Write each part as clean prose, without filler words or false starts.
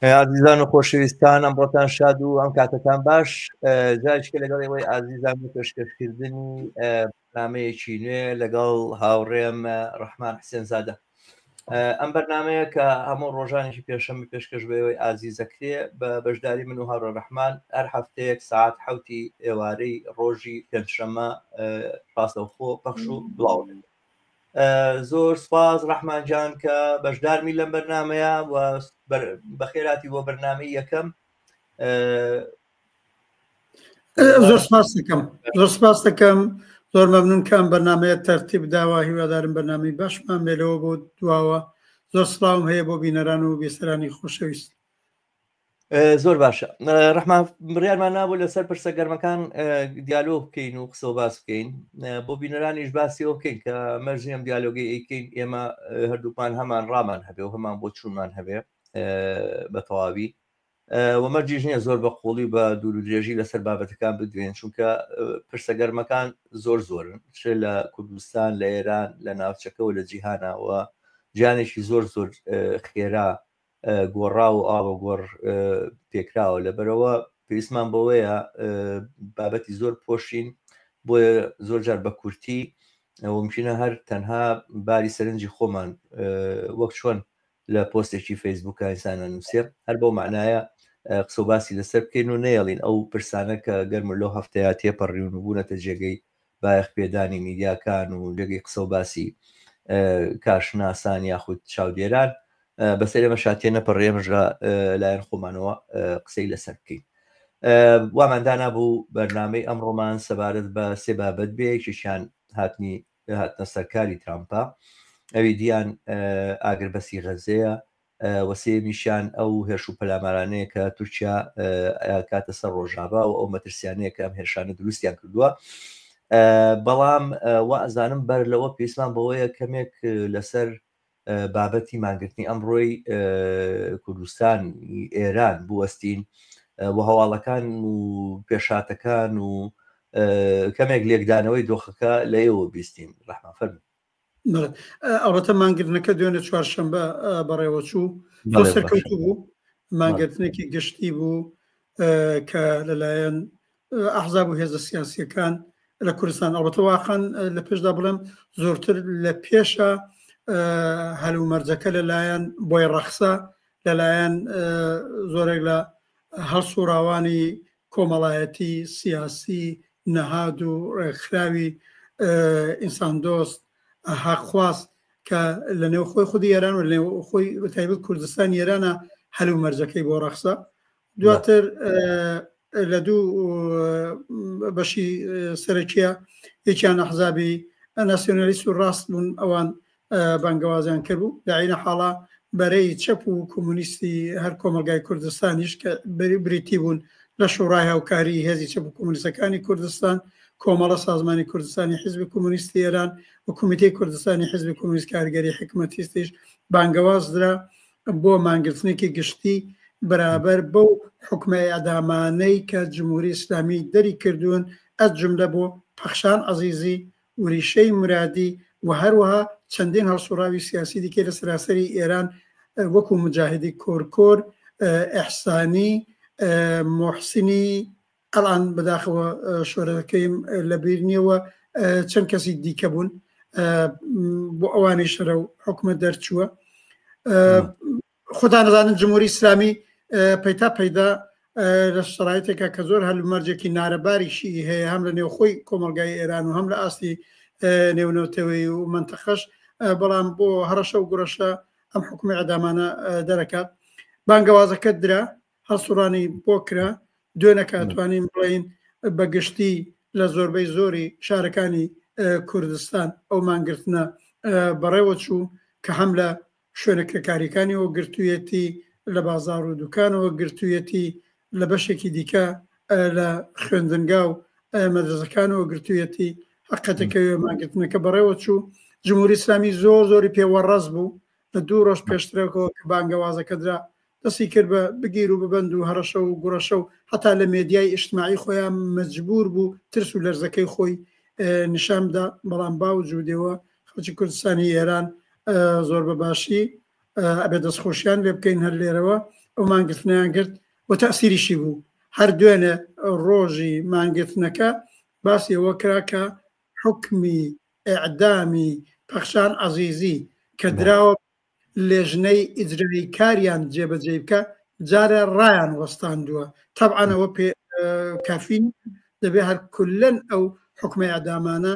ئازیزان و خۆشەویستان ئەمڕۆتان شاد و ئەم کاتەتان باش جارێکە لەگەڵ ئێوەی ئازیزان و پێشکەشکردنی بەرنامەیەکی نوێ لەگەڵ هاوڕێم ڕەحمان حسێن زادە ئەم بەرنمەیە کە هەموو ڕۆژانێکی پێشەمە پێشکەش بە ئێوەی ئازیزەکرێ بە بەشداری من و هاوڕێ ڕەحمان هەر هەفتەیەک ساعت حوتی ئێوارەی ڕۆژی پێنجشەممە ڕاستەوخۆ پەخش و بڵاو زۆر سپاس ڕەحمان جان کە بەشدارمی لەم بەرنمەیە و بەخێراتی بۆ بەرنمەی یەکەم. زۆر سپاس دەکەم زۆر سپاس دەکەم زۆر مەمنون کە ئەم بەرنمەیە تەرتیب داوە هیوادارم بەرنمەی باشمان بێ لەوە بۆ دواوە زۆر سڵاوم هەیە بۆ بینەران و بیسەرانی خۆشەویست. زۆر باشە ڕەحمان بڕیارمان نابوو لەسەر پرسە گەرمەکان دیالۆگ بکەین و قسە و باس بکەین بۆ بینەرانیش باسی ئەو بکەین کە مەرجی ئەم دیالۆگەی ئەیکەین ئێمە هەردووکمان هەمان ڕامان هەبێ و هەمان بۆچوونمان هەبێ بە تەواوی و مەرجیش نییە زۆر بە قوڵی بە دوور و درێژی لەسەر بابەتەکان بدوێن چونکە پرسە گەرمەکان زۆر زۆرن چ لە کوردستان لە ئێران لە ناوچەکە و لە جیهانەوە جیانێکی زۆر زۆر خێرا گۆڕاو و ئاڵوگۆڕ پێکراوە لەبەرەوە پێویستمان بەوەیە بابەتی زۆر پۆشین بۆیە زۆر جار بە کورتی ممکنە هەر تەنها باری سەرنجی خۆمان وەک چۆن لە پۆستێکی فەیسبوک ئینسانە نووسێ هەر بەو معنایە قسە و باسی لەسەر بکەین و نەیەڵین ئەو پرسانە کە گەرم لەو هەفتەیە تێپەڕیون و بوونەتە جێگەی بایەخ پێدانی میدیاکان و جێگەی قسە و باسی کارشناسان یاخود چاودێران بەسەر ئێمەشا تێنەپەڕێ ئێمەش لە لایەن خۆمانەوە قسەی لەسەر بکەین. وامان دانابوو بەرنامەی ئەمڕۆمان سەبارەت بە سێ بابەت بێ یەکێکیان هاتنی هاتنە سەرکاری ترامپە ئەوی دیان ئاگربەسی غەزەیە و سێیەمیشیان ئەو هێرش و پەلامارانەیە کە تورکیا ئەکاتە سەر ڕۆژاڤا و ئەو مەترسیانەیە کە ئەم هێرشانە دروستیان کردووە. بەڵام وا ئەزانم بەر لەوە پێویستمان بەوەیە کەمێک لەسەر بابەتی مانگرتنی ئەمڕۆی کوردستان ئێران بوەستین و هەواڵەکان و پێشاتەکان و کەمێک لێکدانەوەی دۆخەکە لە ئێوە بیستین ڕەحمان فەرموو. ئەڵبەتە مانگرتنەکە دوێنێ چوارشەمبە بەڕێوەچوو زۆر سەرکەوتوو بوو مانگرتنێکی گشتی بوو کە لەلایەن ئەحزاب و هێزە سیاسیەکان لە کوردستان ئەڵبەتە واقعا لە پێشدا بڵێم زۆرتر لە پێشە هەلومەرجەکە لەلایەن بۆی ڕەخسا لەلایەن زۆرێک لە هەڵسوڕاوانی کۆمەڵایەتی، سیاسی، نەهاد و ڕێکخراوی ئینساندۆست، هەقخواز کە لە نێوخۆی خودی ئێران و لە نێوخۆی بە تایبەت کوردستانی ئێرانە هەلومەرجەکەی بۆ ڕەخسا. دواتر لە دوو بەشی سەرەکیە یەکیان ئەحزابی ناسیۆنالیست و ڕاست بوون ئەوان بانگەوازیان کردبوو، لە عەینە حاڵا بەرەی چەپ و کۆمۆنیستی هەر کۆمەڵگای کوردستانیش کە بریتی بوون لە شوڕای هاوکاریی هێزی چەپ و کۆمۆنیستەکانی کوردستان، کۆمەڵە سازمانی کوردستانی حیزبی کۆمۆنیستی ئێران و کومیتەی کوردستانی حیزبی کۆمۆنیست کارگەری حیکمەتیستیش بانگەواز درا بۆ مانگرتنێکی گشتی بەرابەر بەو حوکمە ئێعدامانەی کە جمهوری ئیسلامی دەری کردوون ئەز جوملە بۆ پەخشان عەزیزی، وریشەی مورادی و هەروەها چەندین هەڵسوڕاوی سیاسی دیکەی لە سەراسەری ئێران وەکو موجاهیدی کۆرکۆر، ئیحسانی، موحسنی، ئەلان بەداخەوە شۆرەکەیم لەبیر نییە و چەند کەسی دیکە بوون بۆ ئەوانیش رەو حوکمە دەرچووە. خۆتان دەزانن جمهوری ئیسلامی پەیتا پەیدا لە شەرایتێکە کە زۆر هەلومەرجێکی نارەباریشی هەیە هەم لە نێوخۆی کۆمەلگای ئێران و هەم لە ئاستی نێونەتەوەی و منتەقەش بەڵام بۆ هەڕەشە و گوڕەشە ئەم حکومی ئەدامانە دەرەکات بانگەوازەکە درا هەڵسوڕانی بۆ کرا دوێنەکە توانین بڵێین بە گشتی لە زۆربەی زۆری شارەکانی کوردستان ئەو مانگرتنە بەڕێوە چوو کە هەم لە شوێنە کرێکارییەکانیەوە گرتوویەتی، لە بازاڕ و دوکانەوە گرتوویەتی، لە بەشێکی دیکە لە خوێندنگا و مەدرەسەکانەوە گرتوویەتی، حەقیقەتەکەوێ مانگرتنەکە بەڕێوە چوو. جمهوری ئیسلامی زۆر زۆری پێ وەڕەز بوو، لە دوو ڕۆژ پێشترەوە کە بانگەوازەکە درا دەستی کرد بە بگیر و ببەند و هەڕەشە و گوڕەشە و هەتا لە مێدیای ئیجتماعی خۆیان مەجبوور بوو ترس و لەرزەکەی خۆی نیشان بدا، بەڵام باوجودێوە خەڵکی کوردستانی ئێران زۆر بە باشی. ئەبێ دەستخۆشیان لێ بکەین هەر لێرەوە ئەو مانگرتنیان گرت و تەسیریشی بوو هەر دوێنێ ڕۆژی مانگرتنەکە باسی ئەوە کرا کە حوکمی ئیعدامی پەخشان عەزیزی کە دراوە لێژنەی ئیجرایی کاریان جێبەجێی بکا جارێ ڕایان وەستاندووە تەبعەن ئەوە پێ کافی دەبێ هەر کولەن ئەو حکومە ئیعدامانە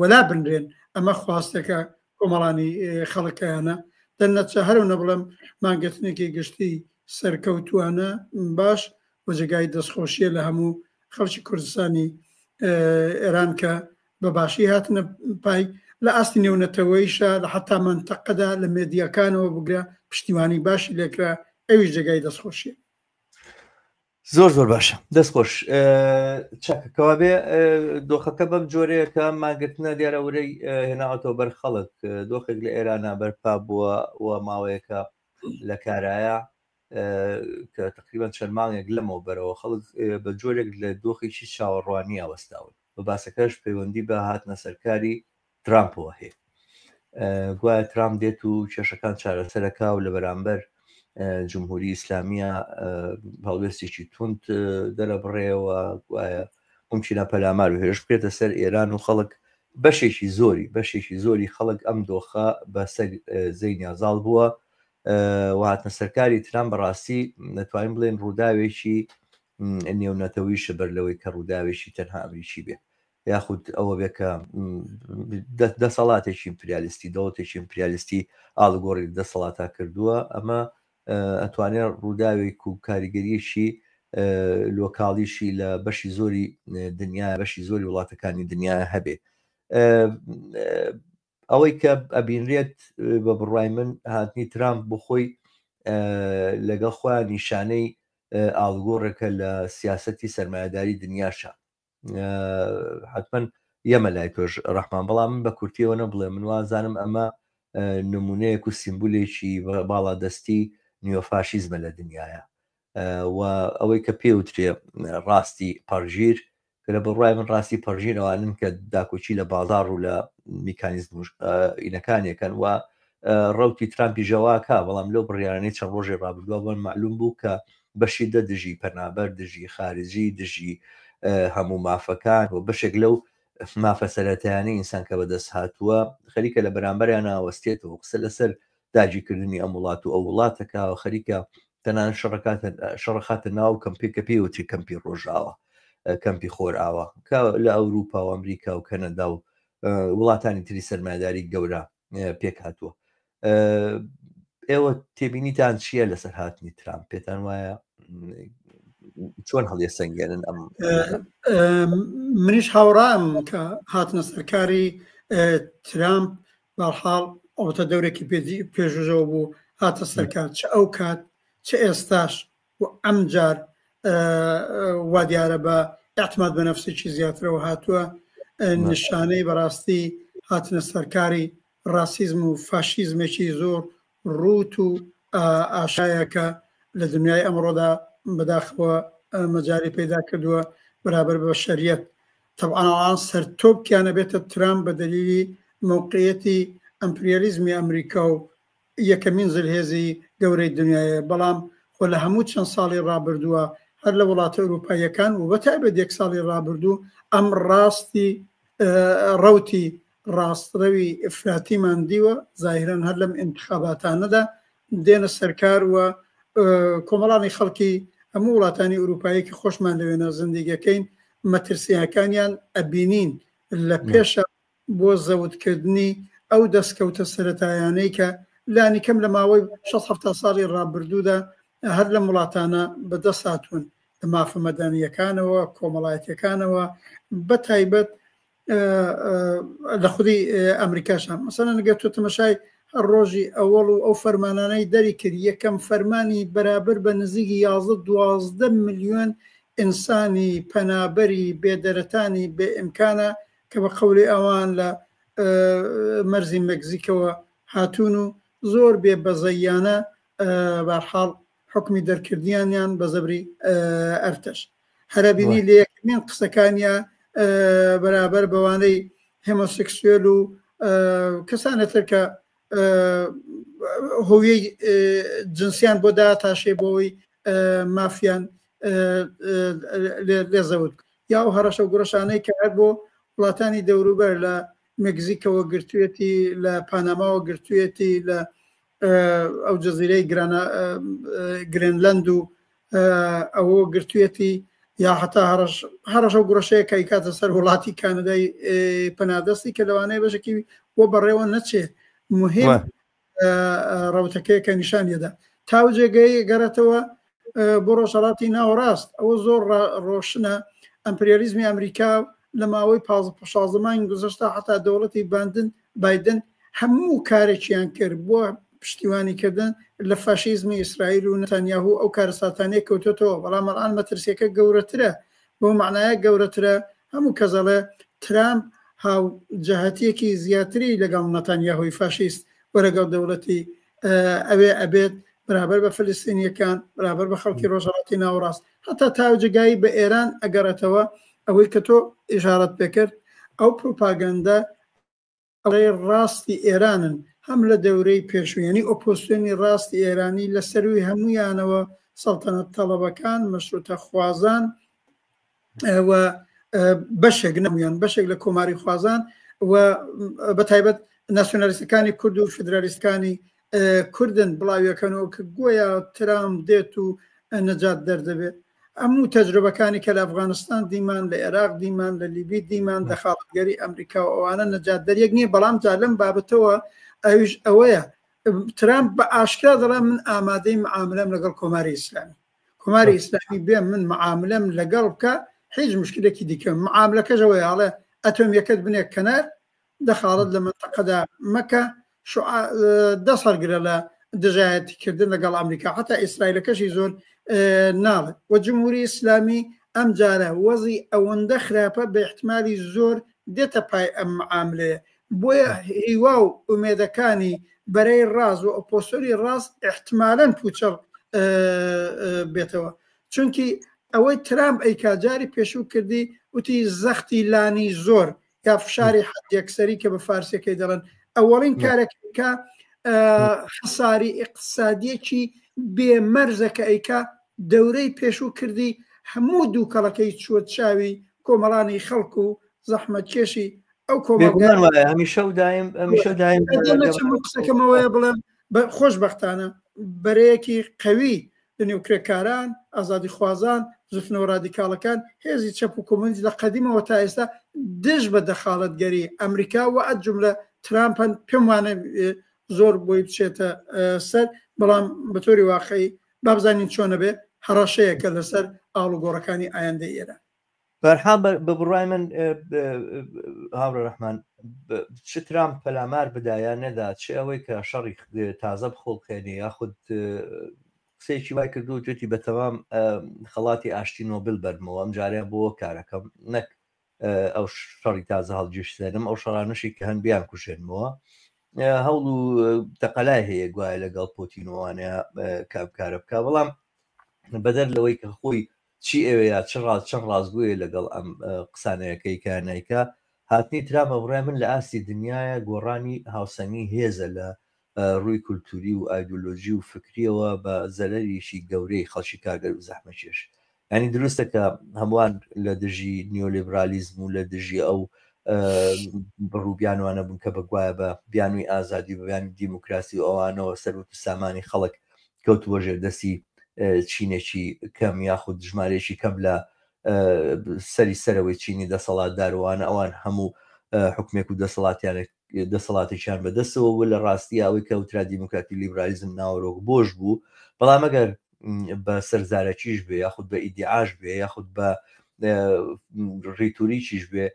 وەلا بنرێن ئەمە خواستێکە کۆمەڵانی خەڵکەیانە دەرنەچە هەرو نەبڵێم مانگرتنێکی گشتی سەرکەوتوانە باش و جێگای دەستخۆشیە لە هەموو خەڵکی کوردستانی ئێران کە بە باشی هاتنە پای لە ئاستی نێونەتەوەیشە لە حتا مەنتەقەدا لە مێدیاکانەوە بگرە پشتیوانی باشی لێکرا ئەویش جێگای دەستخۆشیە. زۆر زۆر باشە دەست خۆش چاکە کەوابێ دۆخەکە بەم جۆرەیە کە مانگرتنە دیارە ورەی هێناوەتەوە بەر خەڵک دۆخێک لە ئێرانە بەرپا بووە و ماوەیەکە لە کارایە کە تقریبان چەند مانگێک لەمەوە بەرەوە خەڵک بە جۆرێک لە دۆخێکی چاوەڕوانیە وەستاون بە باسەکەش پەیوەندی بە هاتنە سەرکاری ترامپەوە هەیە گوایە ترامپ دێت و کێشەکان چارەسەرەکە و لە بەرامبەر جمهوری ئیسلامیە هەڵوێستێکی توند دەرەبڕێەوە گوایە ممکنە پەلامار و هێرش بکرێتە سەر ئێران و خەڵک بەشێکی زۆری بەشێکی زۆری خەڵک ئەم دۆخە بەسەر زەینیا زاڵ بووە و هاتنە سەرکاری ترامپ بەڕاستی دەتوانین بڵێن ڕووداوێکی نێونەتەوەیشە بەر لەوەی کە ڕووداوێکی تەنها ئەمریکی بێ یاخود ئەوە بێ کە دەسەڵاتێکی ئیمپریالیستی دەوڵەتێکی ئیمپریالیستی ئاڵوگۆڕی دەسەڵاتا کردووە ئەمە ئەتوانێت ڕووداوێک و کاریگەریەکی لۆکاڵیشی لە بەشی زۆری دنیا بەشی زۆری وڵاتەکانی دنیا هەبێ ئەوەی کە ئەبینرێت بە بڕای من هاتنی ترامپ بۆ خۆی لەگەڵ خۆیان نیشانەی ئاڵگۆڕێکە لە سیاستی سەرمایهداری دنیاشە حتمما یەمە لای تۆش ڕەحمان بەڵام من بە کورتیەوە نەبڵێ من وازانم ئەمە نمونەیەک و سیمبولێکی باڵادەستی نیۆفاشیزمە لە دنیاە و ئەوەی کە پێوترێ ڕاستی پەڕژیر کە لە بڕای من ڕاستی پەڕژیر ئەوانن کە داکۆکی لە بازاڕ و لە میکانیزم ئینەکانیەکەن و ڕوتی ترامپی ژەواکە بەڵام لەو بڕیارانەی چەند ڕۆژی ڕابردووە بۆن معلوم بوو کە بەشی دە دژی پەنابەر دژی خارجی دژی هەموو مافەکان و بەشێک لەو مافە سەرەتایانەی ئینسان کە بەدەست هاتووە خەریکە لە بەرامبەریان ناوەستێتەوە قسە لەسەر داگیرکردنی ئەم وڵات و ئەو وڵاتەکە و خەریکە تەنان شەڕەکاتە شەڕەخاتە ناو کەمپی کە پێوتری کەمپی ڕۆژاوە کەمپی خۆرئاوا کە لە ئەوروپا و ئەمریکا و کەنەدا و وڵاتانی تری سەرمایەداری گەورە پێک هاتووە ئێوە تێبینیتان چییە لەسەر هاتنی ترامپ پێتان وایە چۆن هەڵیەسەنگێنن ئەم منیش هاوڕام کە هاتنە سەرکاری ترامپ بەڵحاڵ ئەوتە دەورێکی پێشژەوە بوو هاتە سەرکار چ ئەو کات چ ئێستاش و ئەمجار وا دیارە بە اعتماد بە نەفسێکی زیاترەوە هاتووە نیشانەی بەڕاستی هاتنە سەرکاری ڕاسیزم و فاشیزمێکی زۆر ڕووت و ئاشایە کە لە دنیای ئەمڕۆدا بەداخەوە مەجای پەیدا کردووە بەرابەر بە شەریەت تەبعەن سەرتۆپکیانە بێتە ترامپ بە دەلیلی مەوقعیەتی ئەمپریالیزمی ئەمریکا و یەکەمین زلهێزی گەورەی دنیایە، بەڵام خۆ لە هەموو چەند ساڵی ڕابردووە هەر لە وڵاتە ئەوروپاییەکان و بەتایبەت یەک ساڵی ڕابردوو ئەم ڕاستی ڕەوتی ڕاستڕەوی ئیفراتیمان دیوە، زاهیرەن هەر لەم ئینتخاباتانەدا دێنە سەرکار و کۆمەڵانی خەڵکی هەموو وڵاتانی ئەوروپایی کە خۆشمان لەوێنە زندگیەکەین مەترسییەکانیان ئەبینین لە پێشە بۆ زەوتکردنی ئەو دەستکەوتە سەرەتایانەی کە لانیکەم لە ماوەی شەست حەفتا ساڵی ڕابردوودا هەر لەم وڵاتانە بەدەست هاتوون لە مافە مەدەنییەکانەوە، کۆمەڵایەتییەکانەوە، بە تایبەت لە خودی ئەمریکاشا مەسەلەن گەر تۆ تەمەشای هەر ڕۆژی ئەوەڵ و ئەو فەرمانانەی دەری کرد یەکەم فەرمانی بەرابەر بە نزیکی 11 12 ملیۆن ئینسانی پەنابەری بێدەرەتانی بێ ئیمکانە کە بە قەولی ئەوان لە مەرزی مەکزیکەوە هاتوون و زۆر بێ بەزەییانە بەرحاڵ حکمی دەرکردیانیان بە زەبری ئەرتەش هەرەبینی لە یەکەمین قسەکانیا بەرابەر بەوانەی هێمۆسیکسوێل و کەسانە تر کە هۆیەی جنسیان بۆ داتاشێ بۆی مافیان لێ زەوت یا ئەو هەڕەشە و گوڕەشانەی کە هەر بۆ وڵاتانی دەوروبەر لە مەکزیکەوە گرتوێتی لە پاناماوە گرتوێتی لە ئەو جززیرەی گرێنلەند و ئەوە گرتوێتی یا حتا هەڕەش هەڕەشە و گوڕەشەیە کە ئیکاتە سەر وڵاتی کانەدای پەنادەستی کە لەوانەیە بەشێکی بۆ بەڕێوە نەچێ مهم ڕەوتەکەیە کە نیشانیدا تاو جێگەی گەڕێتەوە بۆ ڕۆژهەڵاتی ناوەڕاست ئەوە زۆر ڕۆشنە ئەمپریالیزمی ئەمریکا لە ماوەی 16 مانگ گوزەشتا حتا دەوڵەتی باندن بایدن هەموو کارێکیان کرد بۆ پشتیوانیکردن لە فاشیزمی ئیسرائیل و نەتانیاهو ئەو کارەساتانەی کەوتۆتەوە بەڵام ئەلان مەترسیەکە گەورەترە بەو مەعنایە گەورەترە هەموو کەس ئەڵێ ترامپ هاوجەهەتیەکی زیاتری لەگەڵ نەتانیاهۆی فاشیست و لەگەڵ دەوڵەتی ئەوێ ئەبێت بەرابەر بە فلستینیەکان بەرابەر بە خەڵکی ڕۆژهەڵاتی ناوەڕاست هەتا تاوجگایی بە ئێران ئەگەڕێتەوە ئەوەی کە تۆ ئیشارەت پێکرد ئەو پروپاگەندە ئەوەی ڕاستی ئێرانن هەم لە دەورەی پێشوو یانی ئۆپۆزسیۆنی ڕاستی ئێرانی لە سەرووی هەموویانەوە سەڵتەنەت تەڵەبەکان، مەشروتە خوازان و بەشێک نەمویان بەشێک لە کۆماری خوازان و بە تایبەت ناسیۆنالیستەکانی کورد و فدرالیستەکانی کوردن بڵاویەکەنەوە کە گۆیا ترامپ دێت و نەجات دەردەبێت هەموو تەجروبەکانی کە لە ئەفغانستان دیمان، لە ئێراق دیمان، لە لیبی دیمان، دەخاڵەتگەری ئەمریکا و ئەوانە نەجاتدەریەک نییە، بەڵام جا لەم بابەتەوە ئەویش ئەوەیە ترامپ بە ئاشکرا دەڵێ من ئامادەی معاملەم لەگەڵ کۆماری ئیسلامی کۆماری ئیسلامی بێ من معاملەم لەگەڵ بکە هیچ مشکلێکی دیکە معاملەکەش ئەوەیە ئەڵێ ئەتۆمیەکەت بنێ کەنار دەخاڵەت لە مەنتەقەدا مەکە، دەست هەڵگرە لە دژایەتی کردن لەگەڵ ئەمریکا، حەتا ئیسرائیلەکەشی زۆر ناڵێ. وە جمهوری ئیسلامی ئەم جارە وەزی ئەوەندە خراپە بە ئیحتمالی زۆر دێتە پای ئەم معاملەیە. بۆیە هیوا و ئومێدەکانی بەرەی ڕاست و ئۆپۆسۆری ڕاست ئیحتمالەن پوچەڵ بێتەوە. چونکی ئەوەی ترامپ ئەیکا جاری پێشوو کردی وتی زەختی لانی زۆر یا فشاری حەدیەکسەری کە بە فارسیەکەی دەڵێن ئەوەڵین کارێک کە خساری ئیقتسادیەکی بێمەرزە کە ئەیکا دەورەی پێشوو کردی هەموو دووکەڵەکەی چووە چاوی کۆمەڵانی خەڵک و زەحمەتکێشی ئەو کۆمەڵگا هەمیشە و دایم هەمیشە دایم قسەکەمەوەیە بڵێم خۆشبەختانە بەرەیەکی قەوی لە نێو کرێکاران، ئازادیخوازان، بزوتنەوە رادیکاڵەکان، هێزی چەپ و کۆمۆنیست لە قەدیمەوە تا ئێستا دژ بە دەخاڵەتگەری ئەمریکا و ئەجوملە ترامپن، پێم وانە زۆر بۆی بچێتە سەر، بەڵام بە تۆری واقعی با بزانین چۆنە بێ هەڕەشەیەکە لەسەر ئاڵوگۆڕەکانی ئایندەی ئێران. بەرحاڵ بە بڕوای من هاوڕێ ڕەحمان چ ترامپ پەلامار بدا یا نەدا چ ئەوەی کە شەڕی تازە بخوڵقێنێ یاخود قسەیەکی وای کردو توێتی بە تەمام خەڵاتی ئاشتی نۆبل بەرمەوە ئەم جارەیان بۆ کارەکەم نەک ئەو شەڕی تازە هەڵگیرسێنم ئەو شەڕانشی کە هەن بیان کوژێنمەوە هەوڵ و تەقەلای هەیە گوایە لەگەڵ پۆتینوانەیە کام کارە بکە بەڵام بەدەر لەوەی کە خۆی چی ئەوێ یا چ ڕاست چەند ڕاستگۆیە لەگەڵ ئەم قسانەیەکەی کە نایکا هاتنی ترامپ بە بڕای من لە ئاستی دنیاە گۆڕانی هاوسەنگی هێزە لە ڕووی کولتوری و ئایدۆلۆژی و فکریەوە بە زەرەریکی گەورەی خەڵکی کارگەر و زەحمەکێش ینی دروستە کە هەمووان لە دژی نیۆلیبرالیزم و لە دژی ئەو بڕوبیانوانە بوون کە بەگوایە بە بیانوی ئازادی و بیانوی دیموکراسی و ئەوانەوە سەروەت و سامانی خەڵک کەوتبووە ژێر دەستی چینێکی کەم یاخود ژمارەیەکی کەم لە سەری سەرەوەی چینی دەسەڵاتداروانە ئەوان هەموو حکومێک و دەسەڵاتیانێک دەسەڵاتێکیان بەدەستەوە بوو لە ڕاستی ئەوەی کە وترا دیموکراتی لیبرالیزم ناوەرۆک بۆش بوو بەڵام ئەگەر بە سەرزارەکیش بێ یاخود بە ئیدیعاش بێ یاخود بە ڕیتوریکیش بێ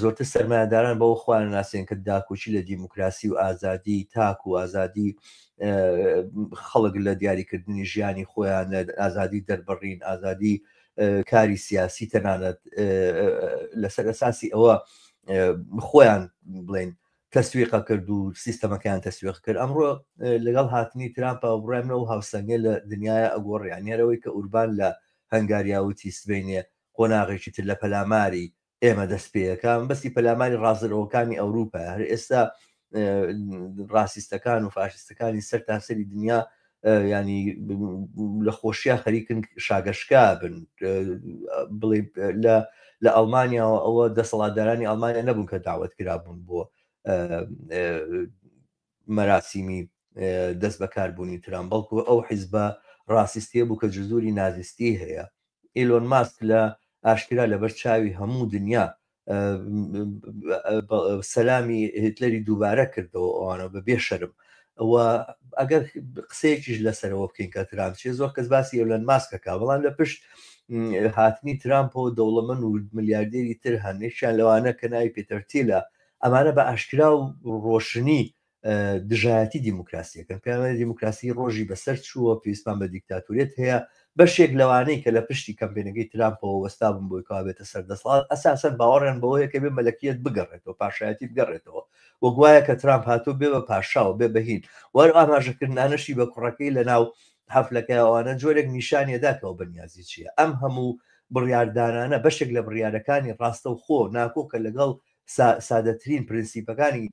زۆرتر سەرمایەداران بەوە خۆیان ناسێن کە داکۆکی لە دیموکراسی و ئازادی تاک و ئازادی خەڵک لە دیاریکردنی ژیانی خۆیان لە ئازادی دەربڕین ئازادی کاری سیاسی تەنانەت لەسەر ئەساسی ئەوە خۆیان بڵێن تەسویقە کرد و سیستەمەکەیان تەسویق کرد ئەمڕۆ لەگەڵ هاتنی ترامپ و بڕای منەوە هاوسەنگە لە دنیاە ئەگۆڕیان یارەوەی کە ئوربان لە هەنگاریاوتی سبینێ قۆناغێکی تر لە پەلاماری ئێمە دەست پێ ئەکا مەبەستی پەلاماری ڕاستڕەوەکانی ئەوروپایە هەر ئێستا ڕاستیستەکان و فاشیستەکانی سەر تاسەری دنیا ینی لە خۆشییا خەریکن شاگەشکا بن بڵێ لە لە ئەڵمانیاوە ئەوە دەسەڵاتدارانی ئەڵمانیا نەبوون کە داوت کرابوون بۆ مەراسیمی دەست بەکاربوونی ترامپ، بەڵکو ئەو حیزبە ڕاسیستیە بوو کە جزوری نازیستی هەیە. ئیلۆن ماسک لە ئاشکرا لەبەر چاوی هەموو دنیا سەلامی هیتلەری دووبارە کردەوە ئەوانە بە بێ شەرم. و ئەگەر قسەیەکیش لەسەرەوە بکەین کە ترامپ چیە، زۆر کەس باسی ئیلۆن ماسکەکە، بەڵام لە پشت هاتنی ترامپەوە دەوڵەمەند و ملیاردێری تر هەن، یەکیان لەوانە کە ناوی پێتەر تیلە، ئەمانە بە ئاشکرا و ڕۆشنی دژایەتی دیموکراسیەکەن، پێیان وایە دیموکراسی ڕۆژی بەسەر چووە، پێویستمان بە دیکتاتوریەت هەیە. بەشێک لەوانەی کە لە پشتی کەمپینەکەی ترامپەوە وەستابوون بۆی کەوا بێتە سەر دەسەڵات، ئەساسەن باوەڕیان بەوە هەیە کە بێ مەلەکیەت بگەڕێتەوە، پاشایەتی بگەڕێتەوە، و گوایە کە ترامپ هاتوو بێ بە پاشا و بێ بە هین. وەر ئاماژەکردنانەشی بە کوڕەکەی لە ناو حەفلەکە ئەوانە جۆرێک نیشانی ئەدا کە ئەو بەنیازی چییە. ئەم هەموو بڕیاردانانە، بەشێک لە بڕیارەکانی ڕاستەوخۆ ناکۆکە لەگەڵ سادەترین پرنسیپەکانی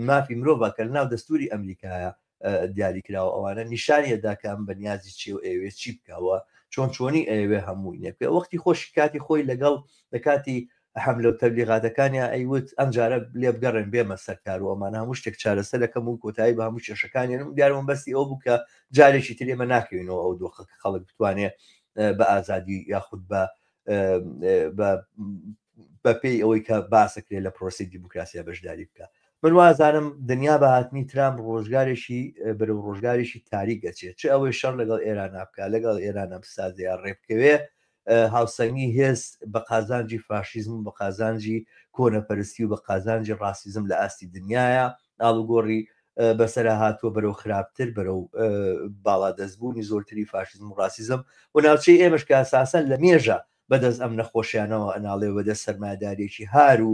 مافی مرۆڤ کە لەناو دەستوری ئەمریکایە دیاری کراوە، ئەوانە نیشانی ئەدا کە ئەم بەنیازی چیە و ئەیەوێ چی بکا و چۆن چۆنی ئەیەوێ هەمووی نێ بکە. وەختی خۆشی کاتی خۆی لەگەڵ لە کاتی حەملە و تەبلیغاتەکانیا ئەیوت ئەم جارە لێ بگەڕێن بێمە سەر کار و ئەمانە هەموو شتێک چارەسەر دەکەم و کۆتایی بە هەموو کێشەکانیان. دیارە مەبەستی ئەوە بوو کە جارێکی تر ئێمە ناکەوینەوە ئەو دۆخە کە خەڵک بتوانێ بە ئازادی یاخود بە بەپێی ئەوەی کە باسەکرێت لە پرۆسی دیموکراسیا بەشداری بکە. من وازانم دنیا بە هاتنی ترامپ ڕۆژگارێکی بەرەو ڕۆژگارێکی تاریک ئەچێت، چ ئەوەی شەڕ لەگەڵ ئێران بکە، لەگەڵ ئێران بسازێ یا ڕێبکەوێ، هاوسەنگی هێز بە قازانجی فاشیزم و بە قازانجی کۆنەپەرستی و بە قازانجی ڕاسیزم لە ئاستی دنیاە ئاڵوگۆڕی بەسەرا هاتووە بەرەو خراپتر، بەرەو باڵادەستبوونی زۆرتری فاشیزم و ڕاسیزم و ناوچەی ئێمەش کە ئەساسەن لە مێژە بەدەست ئەم نەخۆشیانەوە ئەناڵێ و بەدەست سەرمایەداریەکی هار و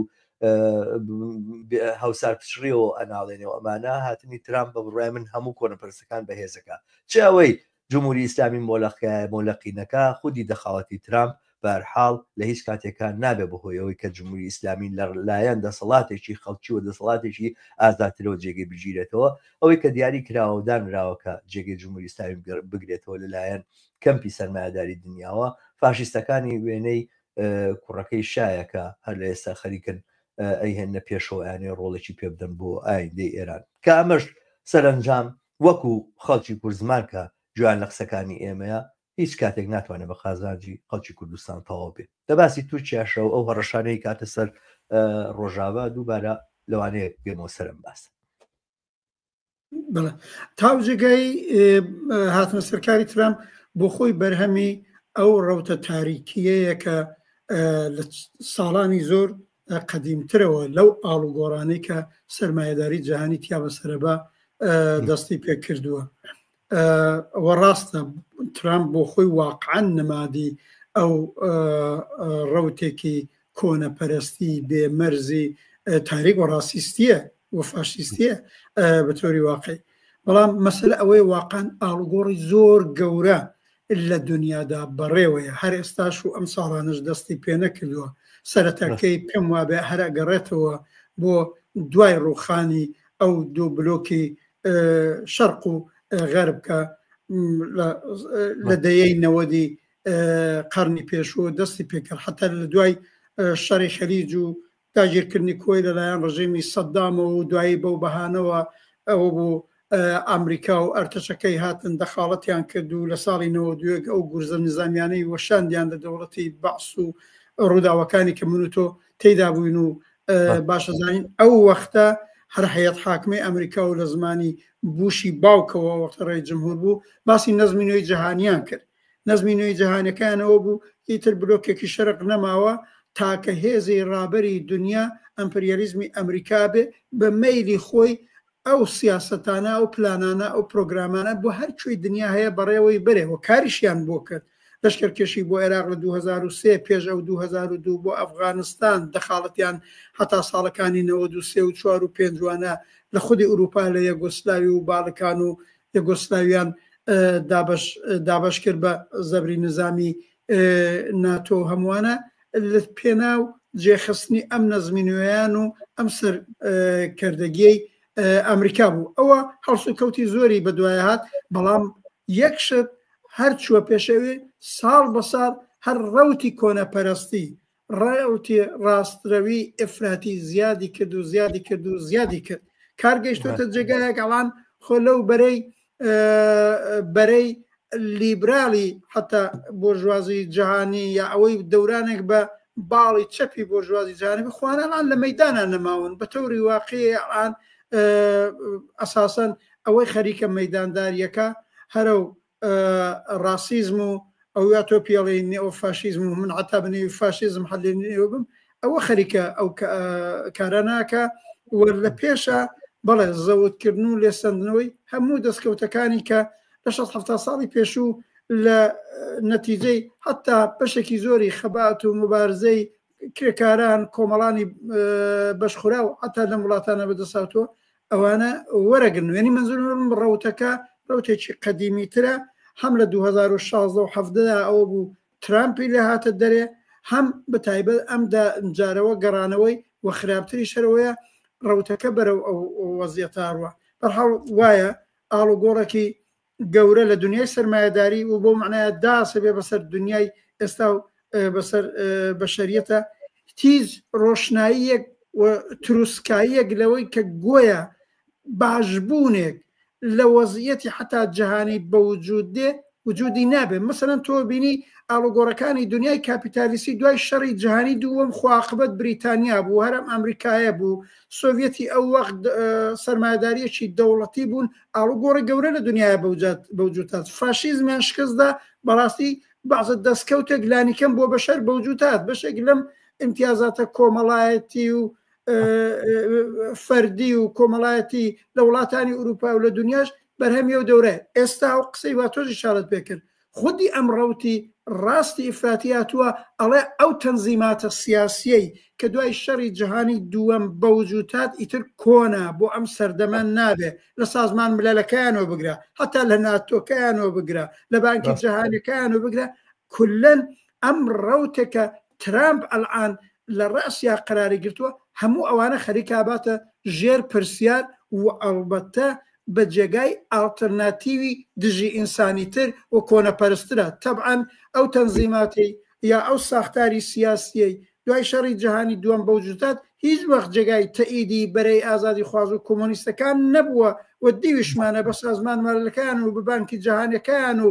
هەوسار پچڕیەوە ئەناڵێنێ و ئەمانە، هاتنی ترامپ بە بڕوای من هەموو کۆنەپەرستەکان بەهێزەکە، چ ئەوەی جمهوری ئیسلامی مۆلەقیایە مۆلەقی نەکا، خودی دەخاڵەتی ترامپ بەهەرحاڵ لە هیچ کاتێکا نابێ بەهۆی ئەوەی کە جمهوری ئیسلامی لە لایەن دەسەڵاتێکی خەڵکی و دەسەڵاتێکی ئازادترەوە جێگەی بگیرێتەوە. ئەوەی کە دیاری کراوە و دانراوە کە جێگەی جمهوری ئیسلامی بگرێتەوە لە لایەن کەمپی سەرمایەداری دنیاوە، فاشیستەکانی وێنەی کوڕەکەی شایە کە هەر لە ئێستا خەریکن ئەیهێننە پێشەوە، ئەیانەوێ ڕۆڵێکی پێ بدەن بۆ ئایندەی ئێران، کە ئەمەش سەرەنجام وەکو خەڵکی کوردزمان کە گوێیان لە قسەکانی ئێمەیە هیچ کاتێک ناتوانێت بە قازانجی خەڵکی کوردستان تەواو بێت. لە باسی تورکیاشەوە ئەو هەڕەشانەی کاتە سەر ڕۆژاوا دووبارە لەوانەیە بێمەوە سەر ئەم باسە. بەڵێ تاو جێگای هاتنە سەرکاری ترامپ بۆ خۆی بەرهەمی ئەو ڕەوتە تاریکیەیە کە لە ساڵانی زۆر قەدیمترەوە لەو ئاڵوگۆڕانەی کە سەرمایەداری جیهانی تیا بەسەرەبا دەستی پێکردووە. ئەوە ڕاستە ترامپ بۆ خۆی واقعا نمادی ئەو ڕەوتێکی کۆنەپەرستی بێمەرزی تاریک و ڕاستیستیە و فاشیستیە بە تۆری واقعی، بەڵام مەسەلە ئەوەیە واقعا ئاڵوگۆڕی زۆر گەورە لە دنیادا بەڕێوەیە، هەر ئێستاش و ئەم ساڵانەش دەستی پێ نەکردووە. سەرەتاکەی پێم وابێ هەر ئەگەڕێتەوە بۆ دوای ڕووخانی ئەو دوو بلۆکی شەرق و غەرب کە لە دەیەی نەوەدی قەرنی پێشوو دەستی پێکرد، حتا لە دوای شەڕی خەلیج و داگیرکردنی کۆی لەلایەن ڕژێمی سەدامەوە و دوایی بەو بەهانەوە ئەوە بوو ئەمریکا و ئەرتەشەکەی هاتن دەخاڵەتیان کرد و لە ساڵی 91 ئەو گورزە نزامیانەی وەشاندیان لە دەوڵەتی بەعس و ڕووداوەکانی کە من و تۆ تێیدا بووین و باشە زانین ئەو وەختە هەر هەیەت حاکمەی ئەمریکا و لە زمانی بوشی باوکەوە وەختە ڕێی جمهور بوو باسی نەزمی نوێی جەهانیان کرد. نەزمی نوێی جەهانەکەیانەوە بوو ئیتر بلۆکێکی شەرق نەماوە تاکە هێزی ڕابەری دنیا ئەمپریالیزمی ئەمریکا بێ بە مەیلی خۆی ئەو سیاسەتانە ئەو پلانانە ئەو پرۆگرامانە بۆ هەر کوێی دنیا هەیە بەڕێوەی بەرێ و کاریشیان بۆ کرد لەشکرکێشی بۆ عێراق لە 2003 پێش ئەو 2002 بۆ ئەفغانستان دەخاڵەتیان هەتا ساڵەکانی 93 و 4 و 5 وانە لە خودی ئوروپا لە یەگۆسلاوی و باڵکان و یەگۆسلاویان دابەش دابەش کرد بە زەبری نزامی ناتۆ و هەمووانە لە پێناو جێخستنی ئەم نەزمی نوێیان و ئەم سەر کردەگیەی ئەمریکا بوو ئەوە هەڵسوکەوتی زۆری بەدوای هات بەڵام یەک شت هەر چووە پێشەوێ ساڵ بە ساڵ هەر ڕەوتی کۆنەپەرستی ڕەوتی ڕاسترەوی ئفراتی زیادی کرد و زیادی کرد و زیادی کرد کار گەیشتۆتە جێگایەک ئەڵان خۆ لەو بەرەی بەرەی لیبرالی حتا بۆرژوازی جەهانی یا ئەوەی دەورانێک بە باڵی چەپی بۆرژوازی جەهانی بخوانەڵان لە مەدانە نەماون بە تەوری واقعی ئەڵان ئەساسەن ئەوەی خەریکە مەدانداریەکە هەرە و ڕاسیزم و ئەو یا تۆ پێڵێ نێو فاشیزم و من عتا بنێوی فاشیزم حەلێ نێوە بم ئەوە خەریکە ئەو کارە ناکە و لە پێشە بەڵێ زەوتکردن و لێسەندنەوەی هەموو دەستکەوتەکانی کە لە 6 ساڵی پێشوو لە نەتیجەی حتا بەشێکی زۆری خەبات و مبارزەی کرێکاران کۆمەڵانی بەشخورا و حتا لەم وڵاتانە بەدەساتوە ئەوانە وەرەگرن وێنی منزورم ڕەوتەکە ڕوتێکی قەدیمی ترە هەم لە 2016 و 17 ئەوە بوو ترامپی لێ هاتە دەرێ هەم بە تایبەت ئەم جارەوە گەڕانەوەی و خراپتری شەرەوەیە ڕەوتەکە بەرەو ئەو وەزیەتە ڕوە بەرحاڵ وایە ئاڵوگۆڕێکی گەورە لە دنیای سەرمایەداری و بۆ معناە داسە بێ بەسەر دنیای ئێستا و بەسەر بەشەریەتە هیچ ڕۆشناییەک و تروسکاییەک لەوەی کە گۆیا باشبوونێک لە وەزیەتی حتا جەهانی بە وجود دێ وجودی نابێ مەسەلەن تۆ بینی ئاڵوگۆڕەکانی دنیای کاپیتالیستی دوای شەڕی جیهانی دووەم خواقبەت بریتانیا بوو هەرم ئەمریکایە بوو سۆڤەتی ئەو وەخت سەرمایەداریەکی دەوڵەتی بوون ئاڵوگۆڕی گەورە لە دنیای بەوجوتات فاشیزمیان شکستدا بەڕاستی بەعزە دەستکەوتێک لانیکەم بۆ بەشەر بەوجوتات بەشێک لەم ئیمتیازاتە کۆمەڵایەتی و فەردی و کۆمەڵایەتی لە وڵاتانی ئوروپا و لە دنیاش بەرهەمی ئەو دەورەیە ئێستا ئەو قسەی وا تۆش ئیشارەت پێکرد خودی ئەم ڕەوتی ڕاستی ئیفراتی هاتووە ئەڵێ ئەو تەنزیماتە سیاسیەی کە دوای شەڕی جیهانی دووەم بەوجوتات ئیتر کۆنە بۆ ئەم سەردەمە نابێ لە سازمان ملەلەکەیانەوە بگرە هەتا لە ناتۆکەیانەوە بگرە لە بانکی جیهانەکەیانەوە بگرە کولەن ئەم ڕەوتێکە ترامپ ئەلعان لە ڕەئسیا قەراری گرتووە هەموو ئەوانە خەریکە باتە ژێر پرسیار و ئەڵبەتە بە جێگای ئاڵترناتیوی دژی ئینسانی تر و کۆنەپەرسترە تەبعەن ئەو تەنزیماتەی یا ئەو ساختاری سیاسیەی دوای شەڕی جەهانی دووەم بەوجودات هیچ وەخت جێگای تەئیدی بەرەی ئازادیخواز و کۆمۆنیستەکان نەبووە و دیویشمانە بە سازمان مەلەکان و بە بانکی جەهانەکان و